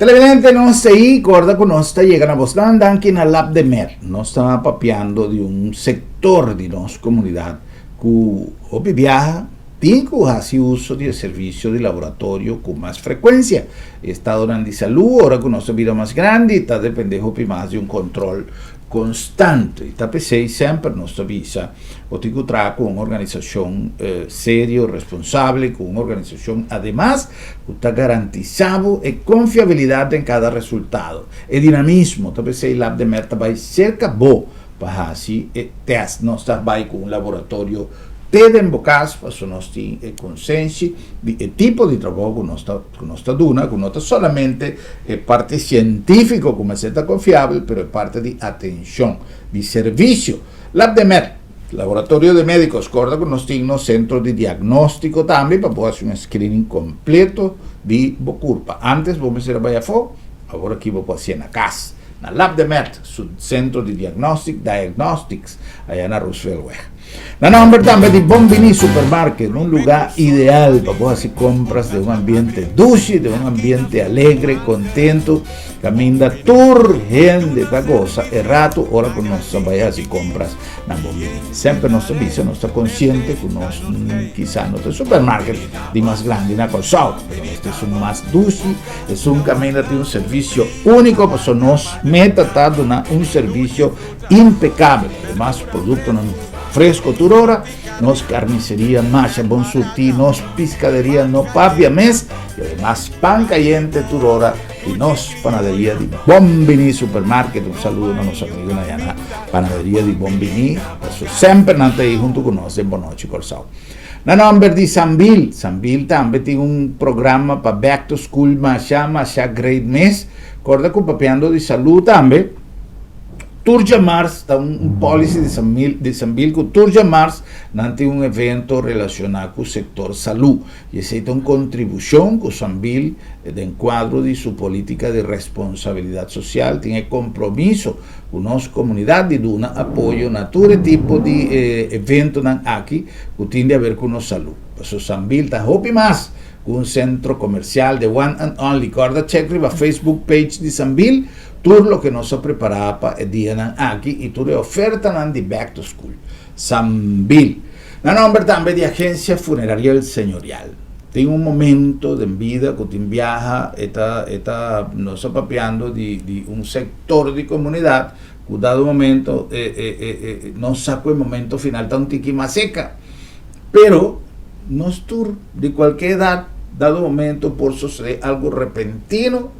S6: Televidente nos ta ahí, corda cu nos ta yega na bosnan danki na Lab de Mer. Nos ta papiando di un sector di nos comunidad cu hopi biaha tin cu haci uso di e servicio di laboratorio cu mas frecuencia. E estadonan di salud ora cu nos ta bira mas grandi ta depende hopi mas di un control constante. Y ta p'esey semper nos ta bisa bo tin cu traha cu un organisacion serio, responsable, cu un organisacion ademas cu ta garantisa bo e confiabilidad den cada resultado, e dinamismo. Ta p'esey Lab de Mer ta bay cerca bo pa haci e test. Nos ta bay cu un laboratorio te den bo cas pasobra nos tin e consenshi di e tipo di trabou cu nos ta cu nos ta duna, cu no ta solamente e parti cientifico cu mester ta confiabel, pero e parti di atencion, di servicio. Labdemed, Laboratorio de Medicos, corda cu nos tin nos centro di diagnostico tambe pa bo haci un screening completo di bo curpa. Antes bo mester a bay afo, awor aki bo por hacié na cas, na Labdemed, su centro di diagnostic, diagnostics, aya na Rooseveltweg. Na nomber tambe di Bon Bini Supermarket, un lugá ideal pa bo hasi kompras den un ambiente dushi, den un ambiente alegre, kontentu, kaminda tur hende ta gosa e ratu ora ku nos ta bai hasi kompras na Bon Bini. Semper nos ta bisa, nos ta konsiente ku nos kisa no ta e supermarket di mas grandi na Kòrsou, pero nos ta esun mas dushi, esun kaminda tin un servisio úniko, pasobra nos meta ta duna un servisio Impecabel, ademas productonan fresco tur ora, nos carniceria masha bon surti, nos piscaderia no papia mes y ademas pan cayente tur ora di nos panaderia di Bon Bini Supermarket. Un saludo na nos amigonan allá na panaderia di Bon Bini, pasobra semper nan ta ahí hunto cu nos den Bonochi Corsou. Na nomber di Sambil, Sambil tambe tin un programa pa back to school masha masha great mes, corda cu papiando di salud tambe.
S1: Tur djamars ta un policy di Sambil di Sambil ku tur djamars nan tin un evento relashoná ku sektor salú i esei ta un kontribushon ku Sambil den kuadro di su polítika di responsabilidat sosial tin e kompromiso ku nos komunidat di duna apoyo na tur e tipo di eventonan aki ku tin di haber ku nos salú. Paso Sambil ta hopi mas ku un sentro komersial, the one and only. Kòrda chèk riba Facebook page di Sambil. Tur loke nos a prepará pa e dianan aki i tur e ofertanan di Back to School. Sambil. Na nomber tambe di Agencia Funeraria El Señorial. Tin un momento den bida ku tin biaha e ta e ta nos ta papiando di di un sektor di komunidat ku dado momento e e e e nos sa ku e momento final ta un tiki mas seka. Pero nos tur di kualke edat dado momento por sosede algu repentino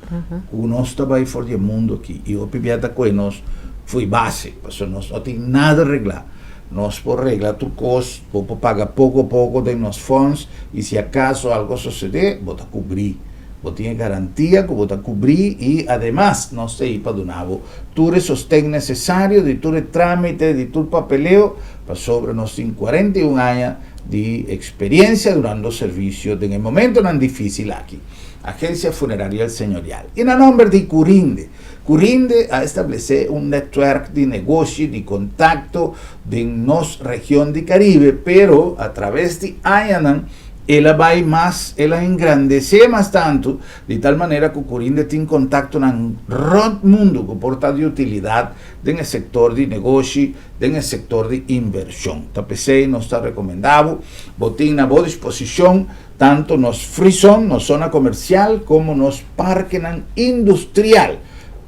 S1: Ku nos ta bai for di e mundu aki i hopi bia ta kohe nos fo'i base, pasobra nos no tin nada reglá. Nos por regla tur kos, bo por paga poko poko den nos fonds i si akaso algo sosodé, bo ta kubrí. Bo tin e garantia ku bo ta kubrí i ademas nos ta ei pa duna bo tur e sosten nesesario di tur e trámite, di tur papeleo, pasobra nos tin 41 aña di eksperensia dunando servisio den e momentonan difísil aki. Agencia Funeraria El Señorial y na nomber di Curinde. Curinde a establece un netwerk di negoshi, di contacto den nos region di Caribe, pero a traves di añanan el a bay mas, el a engrandece mas tanto, di tal manera cu Curinde tin contactonan rond mundo cu por ta di utilidad den e sector di negoshi, den e sector di inversion. Ta p'esey nos ta recomenda bo, bo tin na bo disposicion Tanto nos free zone, nos zona comercial, como nos parkenan industrial.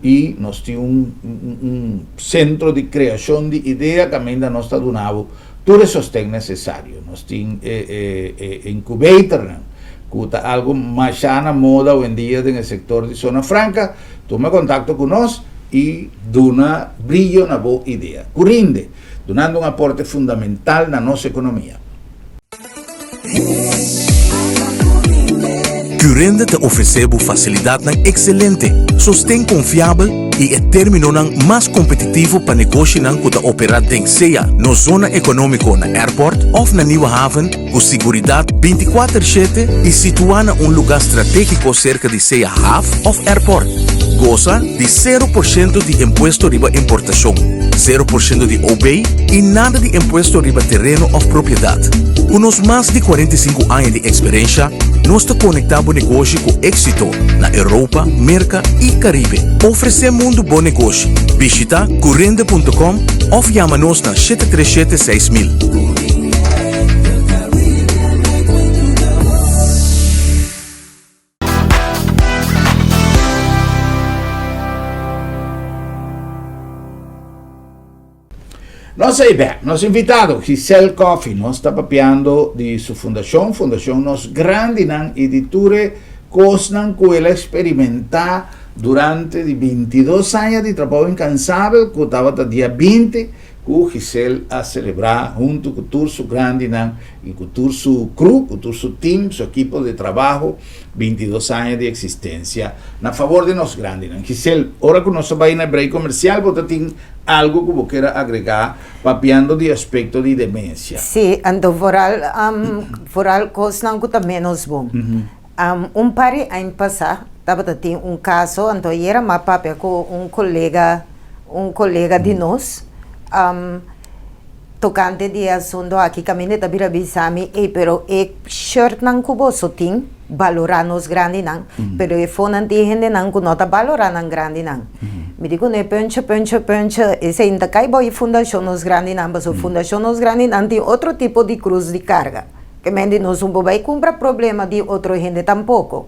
S1: Y nos tin un un centro di creacion di idea caminda nos ta duna bo tur e sosten necesario. Nos tin e e e incubatornan cu ta algo masha na moda hoendia den e sector di zona franca. Tuma contacto cu nos y duna brillo na bo idea. Curinde, dunando un aporte fundamental na nos economia.
S7: Curinde ta ofresé bo fasilidatnan ekselente, sosten konfiabel i e términonan mas kompetitivo pa negoshinan ku ta operá den sea nos zona ekonómiko na Airport òf na Nieuwe Haven ku siguridat bintikuater shete i situá na un lugá stratégiko serka di sea haf òf airport. Gosa di sero por shento di impuesto riba importashon, sero por shento di OB i nada di impuesto riba tereno òf propiedat. Ku nos mas di 45 aña di eksperensha, nos ta konektá bo negoshi ku éksito na Europa, Merka i Karibe. Ofresé mundu bo negoshi. Bishita curende.com òf yama nos na 737 6000.
S1: Nos ei bek, nos invitado Giselle Coffie, nos ta papiando di su fundacion, Fundacion Nos Grandinan y di tur e cosnan cu el a experimenta durante di 22 aña di trabou incansabel cu tabata dia 20 cu Giselle a celebra hunto cu tur su grandinan y cu tur su crew, cu tur su team, su ekipo di trabaho, 22 aña di existencia na favor di nos grandinan. Giselle, ora cu nos a bay na e break comercial bo ta tin algo cu bo kier a agrega papiando di aspecto di demencia.
S2: Sí, anto vooral, vooral cosnan cu ta menos bon. Un par di aña pasa tabata tin un caso, anto ayera mi a papia cu un colega, un colega di nos, Tokante di e asunto aki kaminda e ta bira bisa mi, ey pero e shirtnan ku boso tin balorá nos grandinan, pero e fonan tin hendenan ku no ta balorá nan grandinan. Mi di kuné punche punche punche esei no ta kai bou e fundashon nos grandinan pasobra fundashon nos grandinan tin otro tipo di krus di karga. Ke men di nos no por bai kumpra problema di otro hende tampoko.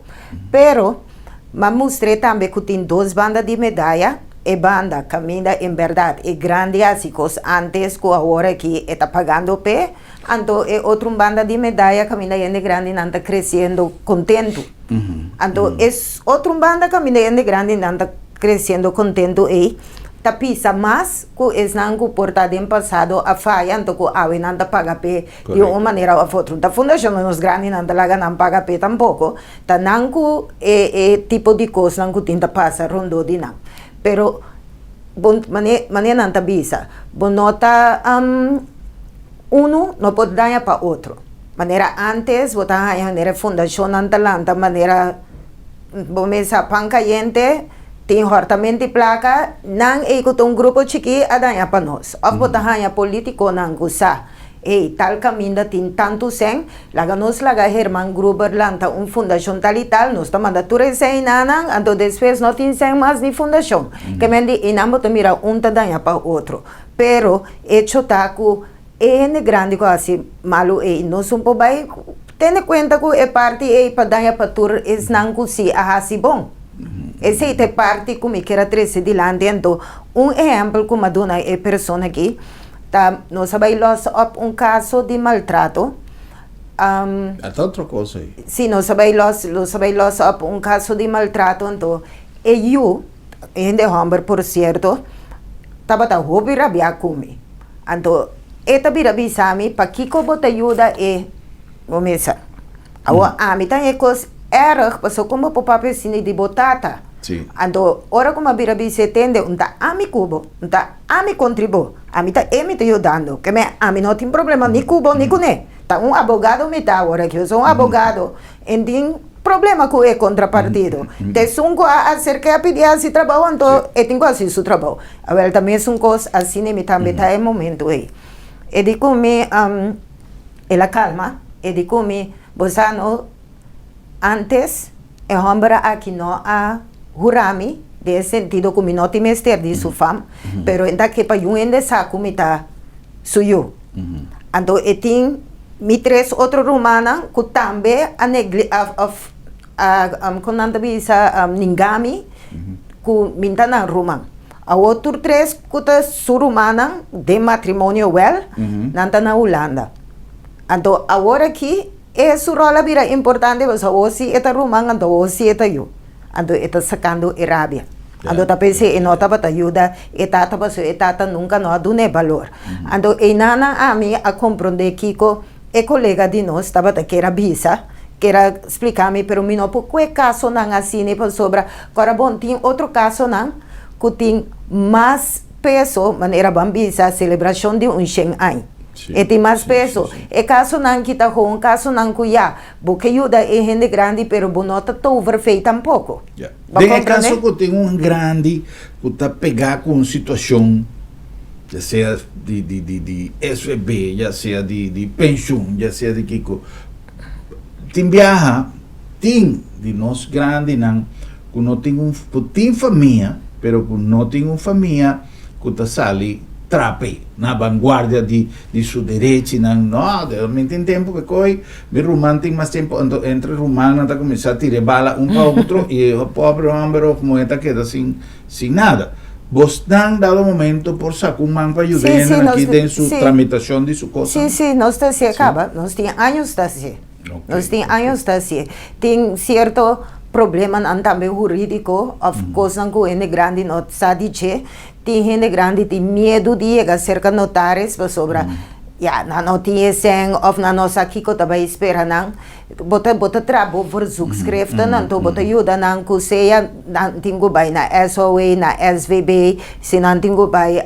S2: Pero m'a mustr'é tambe ku tin dos banda di medaya. E banda caminda en berdad e grandi haci cos antes cu awor aki e ta pagando p'e, anto e otro un banda di medaya caminda hende grandinan ta creciendo contento. Anto e otro un banda caminda hende grandinan ta creciendo contento ey ta pisa mas cu esnan cu por ta den pasado a faya anto cu awe nan ta paga p'e di un manera of otro. Ta fundacion di nos grandinan ta laga nan paga p'e tampoco. Ta nan ku e e tipo di kosnan ku tin ta pasa rondó di nan. Pero Bon, mane, mane nan ta bisa, bo no ta unu no por daña pa otro. Manera antes bo ta haña manera fundashonnan ta lanta manera bo mesa pan kayente, tin hòrtament di plaka, nan ei ku ta un grupo chikí a daña pa nos. Òf bo ta haña polítikonan ku sa. Ey, tal caminda tin tantu sèn, laga nos laga Herman Gruber lanta un fundacion tal y tal, nos ta manda tur e sènnanan, anto despues no tin sèn mas ni fundacion. Ke men di einan bo ta mira un ta daña pa otro. Pero, hecho ta cu e hende grandi cu a haci malu ey, nos un por bay tene cuenta cu e parti ey pa daña pa tur esnan cu si a haci bon. Esey ta e parti cu mi kier a trece dilanti. Anto, un ehempel cu mi a duna e persona aki, Ta nos a bai los op un caso di maltrato.
S1: A ta otro cos ey.
S2: Si, nos a bai los, nos a bai los op un caso di maltrato, anto e yu, hende homber por cierto, tabata hopi rabia cu mi. Anto e ta bira bisa mi, pakico bo ta yuda e bo mesa? Awor ami ta e cos erg, pasobra con bo por papia asina di bo tata? Anto ora cu mi a bira bisa e tende, un ta ami cu bo, un ta. Ami kontribó. Ami ta e mi ta yudando. Ke me ami no tin problema ni ku bo ni kuné. Ta un abogado mi ta awor aki. Mi so un abogado. En tin problema ku e kontrapartido. Ta esun ku a aserk'é a pidi hasi trabou anto e tin ku hasi su trabou. Awel ta mesun kos asina mi tambe ta e momento ei. E di ku mi el a kalma. E di ku mi bo sa no. Antes, e hòmber aki no a hura mi den e sentido ku mi no tin mester di su fam, pero e ta ke pa yun hende sa ku mi ta su yu. Anto e tin mi tres otro rumannan ku tambe a negli a òf a kon nan ta bisa ninga mi ku mi ta nan ruman. Awor tur tres ku ta su rumannan den matrimonio wèl, nan ta na Hulanda. Anto awor aki E su rol a bira importante pasobra awor si e ta ruman anto awor si e ta yu. Anto e ta sakando e rabia. Anto ta pens'é e no tabata yuda e tata pasobra e tata nunka no a dun'é balor. Anto einanan ami a komprondé kiko e kolega di nos tabata kier a bisa, kier a splika mi pero mi no por kue kasonan asina pasobra kòrda bon tin otro kasonan ku tin mas peso manera bo a bisa selebrashon di un shen aña. E tin mas peso. E kasonan ki ta gewoon kasonan ku ya, bo ke yuda e hende grandi pero bo no ta toverfei tampoko.
S1: Bo Den e kaso ku tin un grandi ku ta pegá ku un situashon, ya sea di di di di SVB, ya sea di di penshun, ya sea di kiko, tin biaha tin di nos grandinan ku no tin un ku tin famia pero ku no tin un famia ku ta sali trape na vanguardia di di su derechinan no mi tin tempu ke koy mi ruman tin mas tempu anto entre rumannan ta kuminsá tira e bala un pa otro i e pobre homber of muher ta keda sin sin nada bosnan dado momento por saka un man pa yuda
S2: Sí, sí,
S1: hende
S2: nos
S1: aki den su
S2: sí.
S1: tramitashon di su
S2: Sí,
S1: kosanan?
S2: sí, nos ta hasié
S1: Sí.
S2: kaba, nos tin años ta hasié.
S1: Ok,
S2: Nos tin
S1: ok.
S2: años ta hasié. Tin sierto problemanan tambe hurídiko òf kosnan ku hende grandi no sa di dje. Tin hende grandi tin miedu di yega serka notaris pasobra ya nan no tin e sèn òf nan no sa kiko ta bai spera nan. Bo ta bo ta traha bo verzoekskriften anto bo ta yuda nan ku sea nan tin ku bai na SOA, na SVB, si nan tin ku bai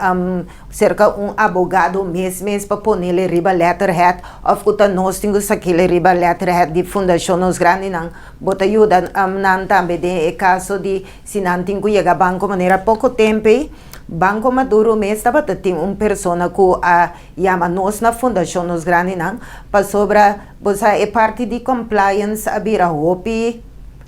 S2: serka un abogado mes mes pa ponele riba letterhead òf ku ta nos tin ku sakele riba letterhead di Fundashon Nos Grandinan. Bo ta yuda nan tambe den e kaso di Si nan tin ku yega banko manera poko tempu ei, Banko Maduro mes tabata tin un persona ku a yama nos na Fundashon Nos Grandinan pasobra bo sa e parti di compliance a bira hopi.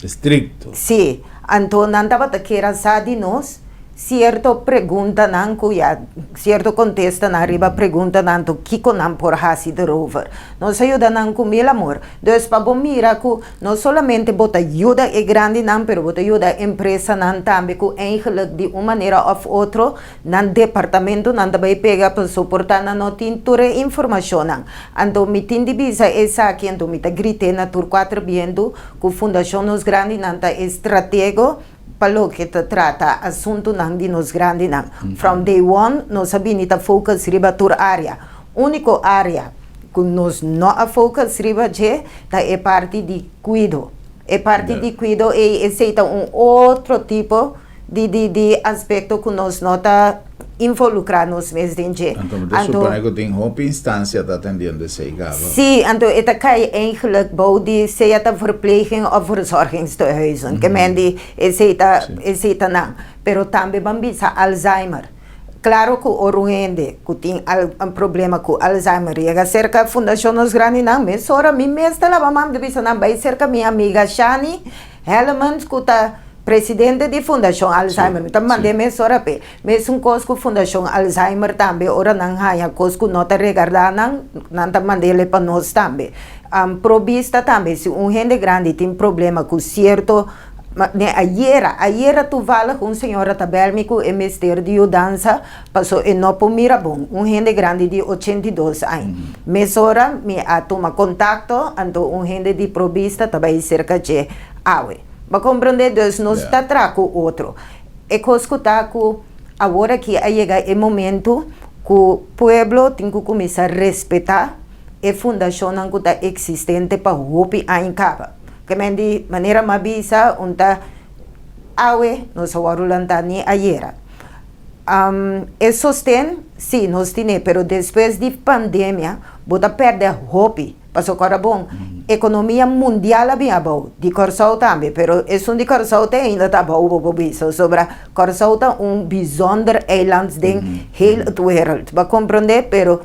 S1: Estrikto.
S2: Sí, anto nan tabata kier a sa di nos sierto preguntanan ku ya sierto kontestanan riba preguntanan anto kiko nan por hasi derover. Nos a yuda nan ku mil amor. Dus pa bo mira ku No solamente bo ta yuda e grandinan, pero bo ta yuda empresanan tambe ku eigenlijk di un manera òf otro nan departamentonan ta bai pega pa soportá nan no tin tur e informashonnan. Anto mi tin di bisa esaki, anto mi ta grit'é na tur kuater bientu ku Fundashon Nos Grandinan ta e stratego pa loke ta trata asuntunan di nos grandinan. From day one nos a bini ta focus riba tur área. Úniko área ku nos no a focus riba dje ta e parti di kuido. E parti di kuido ei esei ta un otro tipo. di di di aspekto ku nos no ta involukrá nos mes den dje.
S1: Anto mi ta supone ku tin hopi instansia ta atendiendo esei kaba.
S2: Sí, anto e ta kai eigenlijk bou di sea ta verpleging òf verzorgingstehuizen. Ke men di esei ta esei ta nan. Pero tambe ban bisa Alzheimer. Klaro ku ora un hende ku tin al problema ku Alzheimer yega serka Fundashon Nos Grandinan, mesora mi mes ta laba man di bisa nan bai serka mi amiga Shani Hellemans ku ta presidente di Fundashon Alzheimer. Mi ta mand'é mesora p'e. Mesun kos ku Fundashon Alzheimer tambe, ora nan haña kos ku no ta regardá nan, nan ta mand'é pa nos tambe. Pro bista tambe, si un hende grandi tin problema ku sierto Ma ne ayera, ayera toevallig un señora ta bel mi cu e mester di yudansa paso e no por mira bon, un hende grandi di 82 aña. Mesora mi a tuma contacto, anto un hende di Provista ta bay cerca dje awe. Bo a comprende? Dus nos ta traha cu otro. E cos cu ta cu awor aki a yega e momento cu pueblo tin cu cuminsa respeta e fundacionnan cu ta existente pa hopi aña caba. Ke men di manera m'a bisa un ta awe nos a wòrdu lantá ni ayera. E sosten, sí, nos tin'é, pero despues di pandemia bo ta pèrdè hopi. Pasobra kòrda bon, ekonomia mundial a bin abou, di Kòrsou tambe, pero esun di Kòrsou te ainda ta abou bo por bisa, pasobra Kòrsou ta un bijzonder eiland den heel het wereld. Bo a komprondé? Pero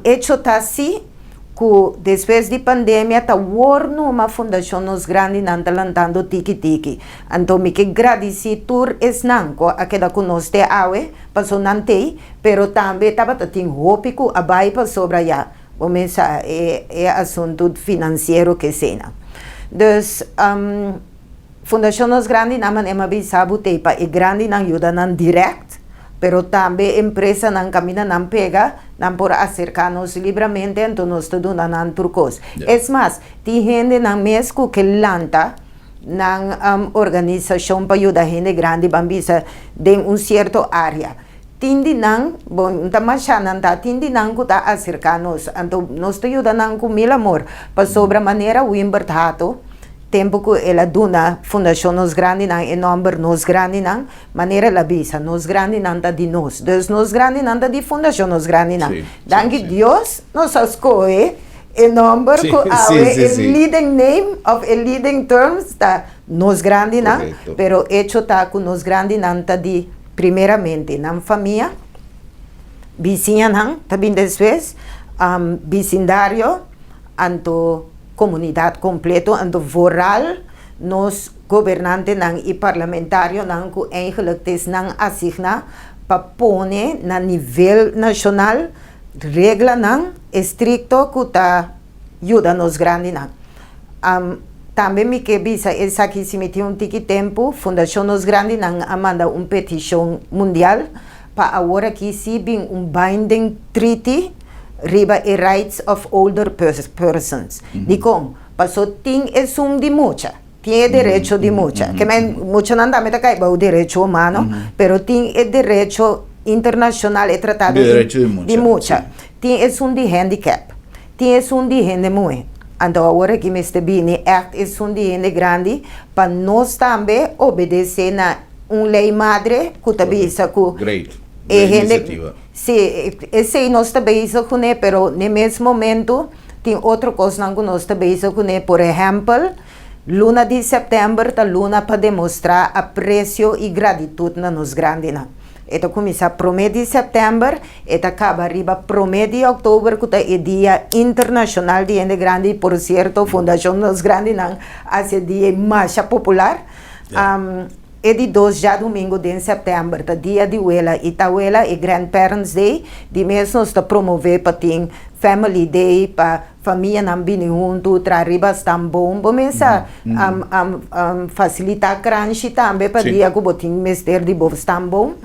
S2: echo ta sí. Ku despues di pandemia ta wor numa Fundashon Nos Grandinan ta lantando tiki tiki. Anto mi ke gradisí tur esnan ku a keda ku nos te awe, paso nan t'ei, pero tambe tabata tin hopi ku a bai pasobra ya bo mes sa e e asuntu finansiero ke eseinan. Dus Fundashon Nos Grandinan manera mi a bisa bo t'ei pa e grandinan yuda nan dirèkt, pero tambe empresanan kaminda nan pega, nan por aserká nos libramente anto nos ta duna nan tur kos. Es mas, tin hendenan mes ku ke lanta nan organisashon pa yuda hende grandi ban bisa den un sierto área. Tin di nan, bon, ta masha nan ta, tin di nan ku ta aserká nos, anto nos ta yuda nan ku mil amor, pasobra manera Wimbert Hato, Tempu ku el a duna Fundashon Nos Grandinan e nòmber Nos Grandinan, manera el a bisa, Nos Grandinan ta di nos. Dus Nos Grandinan ta di Fundashon Nos Grandinan. Danki Dios nos a skohe e nòmber ku awe e leading name òf e leading terms ta Nos Grandinan, pero echo ta ku Nos Grandinan ta di primeramente nan famia, bisiñanan ta bin despues, bisindario, anto. Komunidat kompleto, anto vooral nos gobernantenan i parlamentarionan ku eigenlijk ta esnan asigná pa pone na nivel nashonal reglanan estrikto ku ta yuda nos grandinan. Tambe mi ke bisa esaki si mi tin un tiki tempu, Fundashon Nos Grandinan a manda un petishon mundial pa awor aki si bin un binding treaty riba e rights of older persons. Dikon? Paso tin esun di mucha, tin e derecho di mucha. Ke men muchanan tambe ta kai bou derecho humano, pero tin e derecho internashonal, e tratado di mucha. Tin esun di handicap, tin esun di hende muhé. Anto awor aki mester bini ègt esun di hende grandi pa nos tambe obedesé na un lei madre ku ta bisa ku e hende. Sí, esei nos ta bezig kuné, pero n'e mes momento tin otro kosnan ku nos ta bezig kuné. Por ehèmpel, luna di sèptèmber ta luna pa demostrá apresio i gratitut na nos grandinan. E ta kuminsá promé di sèptèmber, e ta kaba riba promé di òktober ku ta e dia internashonal di hende grandi. Por sierto, Fundashon Nos Grandinan hasi e dia ei masha popular. E di dos djadumingu den sèptèmber ta Dia di Wela i Tawela i Grandparents Day. Di mes nos ta promové pa tin Family Day pa famianan bini huntu, traha riba stamboom. Bo mes a fasilitá kranshi tambe pa dia ku bo tin mester di bo stamboom.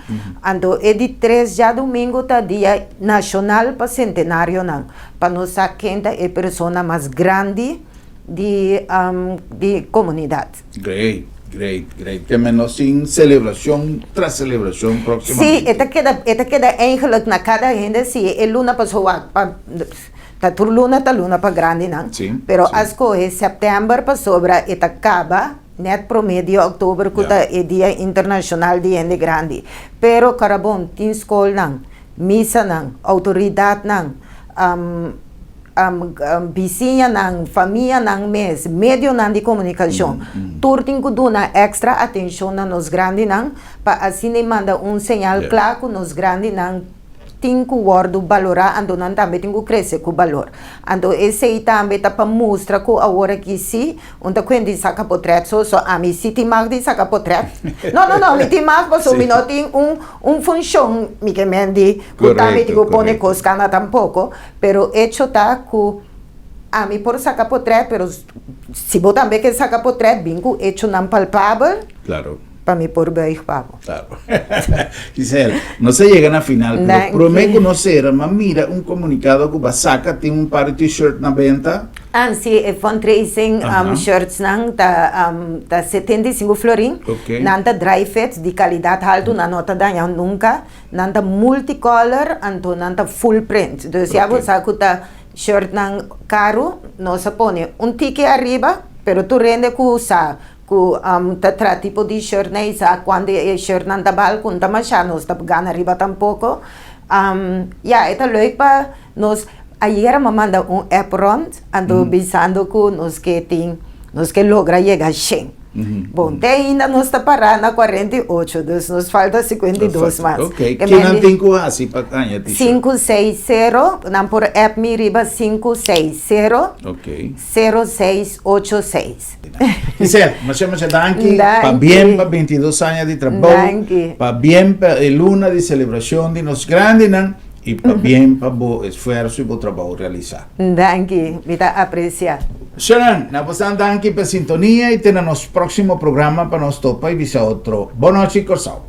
S2: Anto e di tres djadumingu ta Dia Nashonal pa Sentenarionan, pa nos sa ken ta e persona mas grandi di komunidat.
S1: Great, great, great. Te menos sin celebracion tras celebracion proximamente.
S2: Sí, e ta keda, e ta keda eigenlijk na cada hende si e luna paso wak pa, ta tur luna ta luna pa grandinan,
S1: Sí,
S2: pero
S1: sí.
S2: a scoge september pasobra e ta caba. Net promé di òktober ku ta e Dia Internashonal di Hende Grandi. Pero Karabon tin skolnan, misanan, outoridatnan, bisiñanan, famianan mes, medionan di komunikashon, tur tin ku duna èkstra atenshon na nos grandinan pa asina e manda un señal kla ku nos grandinan tin ku wòrdu balorá anto nan tambe tin ku krese ku balor. Anto esei tambe ta pa mustra ku awor aki sí un ta kuenta di saka potrèt so so ami sí tin mag di saka potrèt. No no no mi tin mag pasobra mi no tin un un funshon mi ke men di ku tambe tin ku pone kos kana tampoko pero echo ta ku ami por saka potrèt pero si bo tambe ke saka potrèt bin ku echonan palpabel. Pa mi por buig pa bo.
S6: Claro. Giselle, nos a yega na final, pero
S2: Danki.
S6: prome ku nos sera, m'a mira un komunikado ku bo a saka, tin un par di t-shirt na benta.
S2: Ah, si, e fundraising shirtsnan ta ta 75 florin.
S6: Ok.
S2: Nan ta dry fit, di kalidat haltu, nan no ta daña nunka. Nan ta multicolor, anto nan ta full print. Dus ya bo sa ku ta shirtnan karu, nos a pone un tiki ariba, pero tur hende ku sa Ku ta traha tipo di shirtnan i sa kuantu e shirtnan ta bal ku no ta masha nos ta gana riba tampoko. Ya e ta leuk pa nos ayera mi a manda un app rond anto bisando ku nos ke tin nos ke logra yega shen. Bon te ainda nos ta para na 48 dus nos falta 52 mas.
S6: Ok, kinan tin ku hasi pa haña t-shirt?
S2: 560 nan por app mi riba 560
S6: Ok.
S2: 0686.
S6: Giselle, masha masha danki.
S2: Danki.
S6: Pabien pa 22 aña di trabou.
S2: Danki.
S6: Pabien pa e luna di celebracion di nos grandinan y pabien pa bo esfuerzo y bo trabou realisa.
S2: Danki, mi ta aprecia.
S6: Sharon, na bosan danki pa sintonia y te na nos proximo programa pa nos topa y bisa otro. Bon nochi Corsou.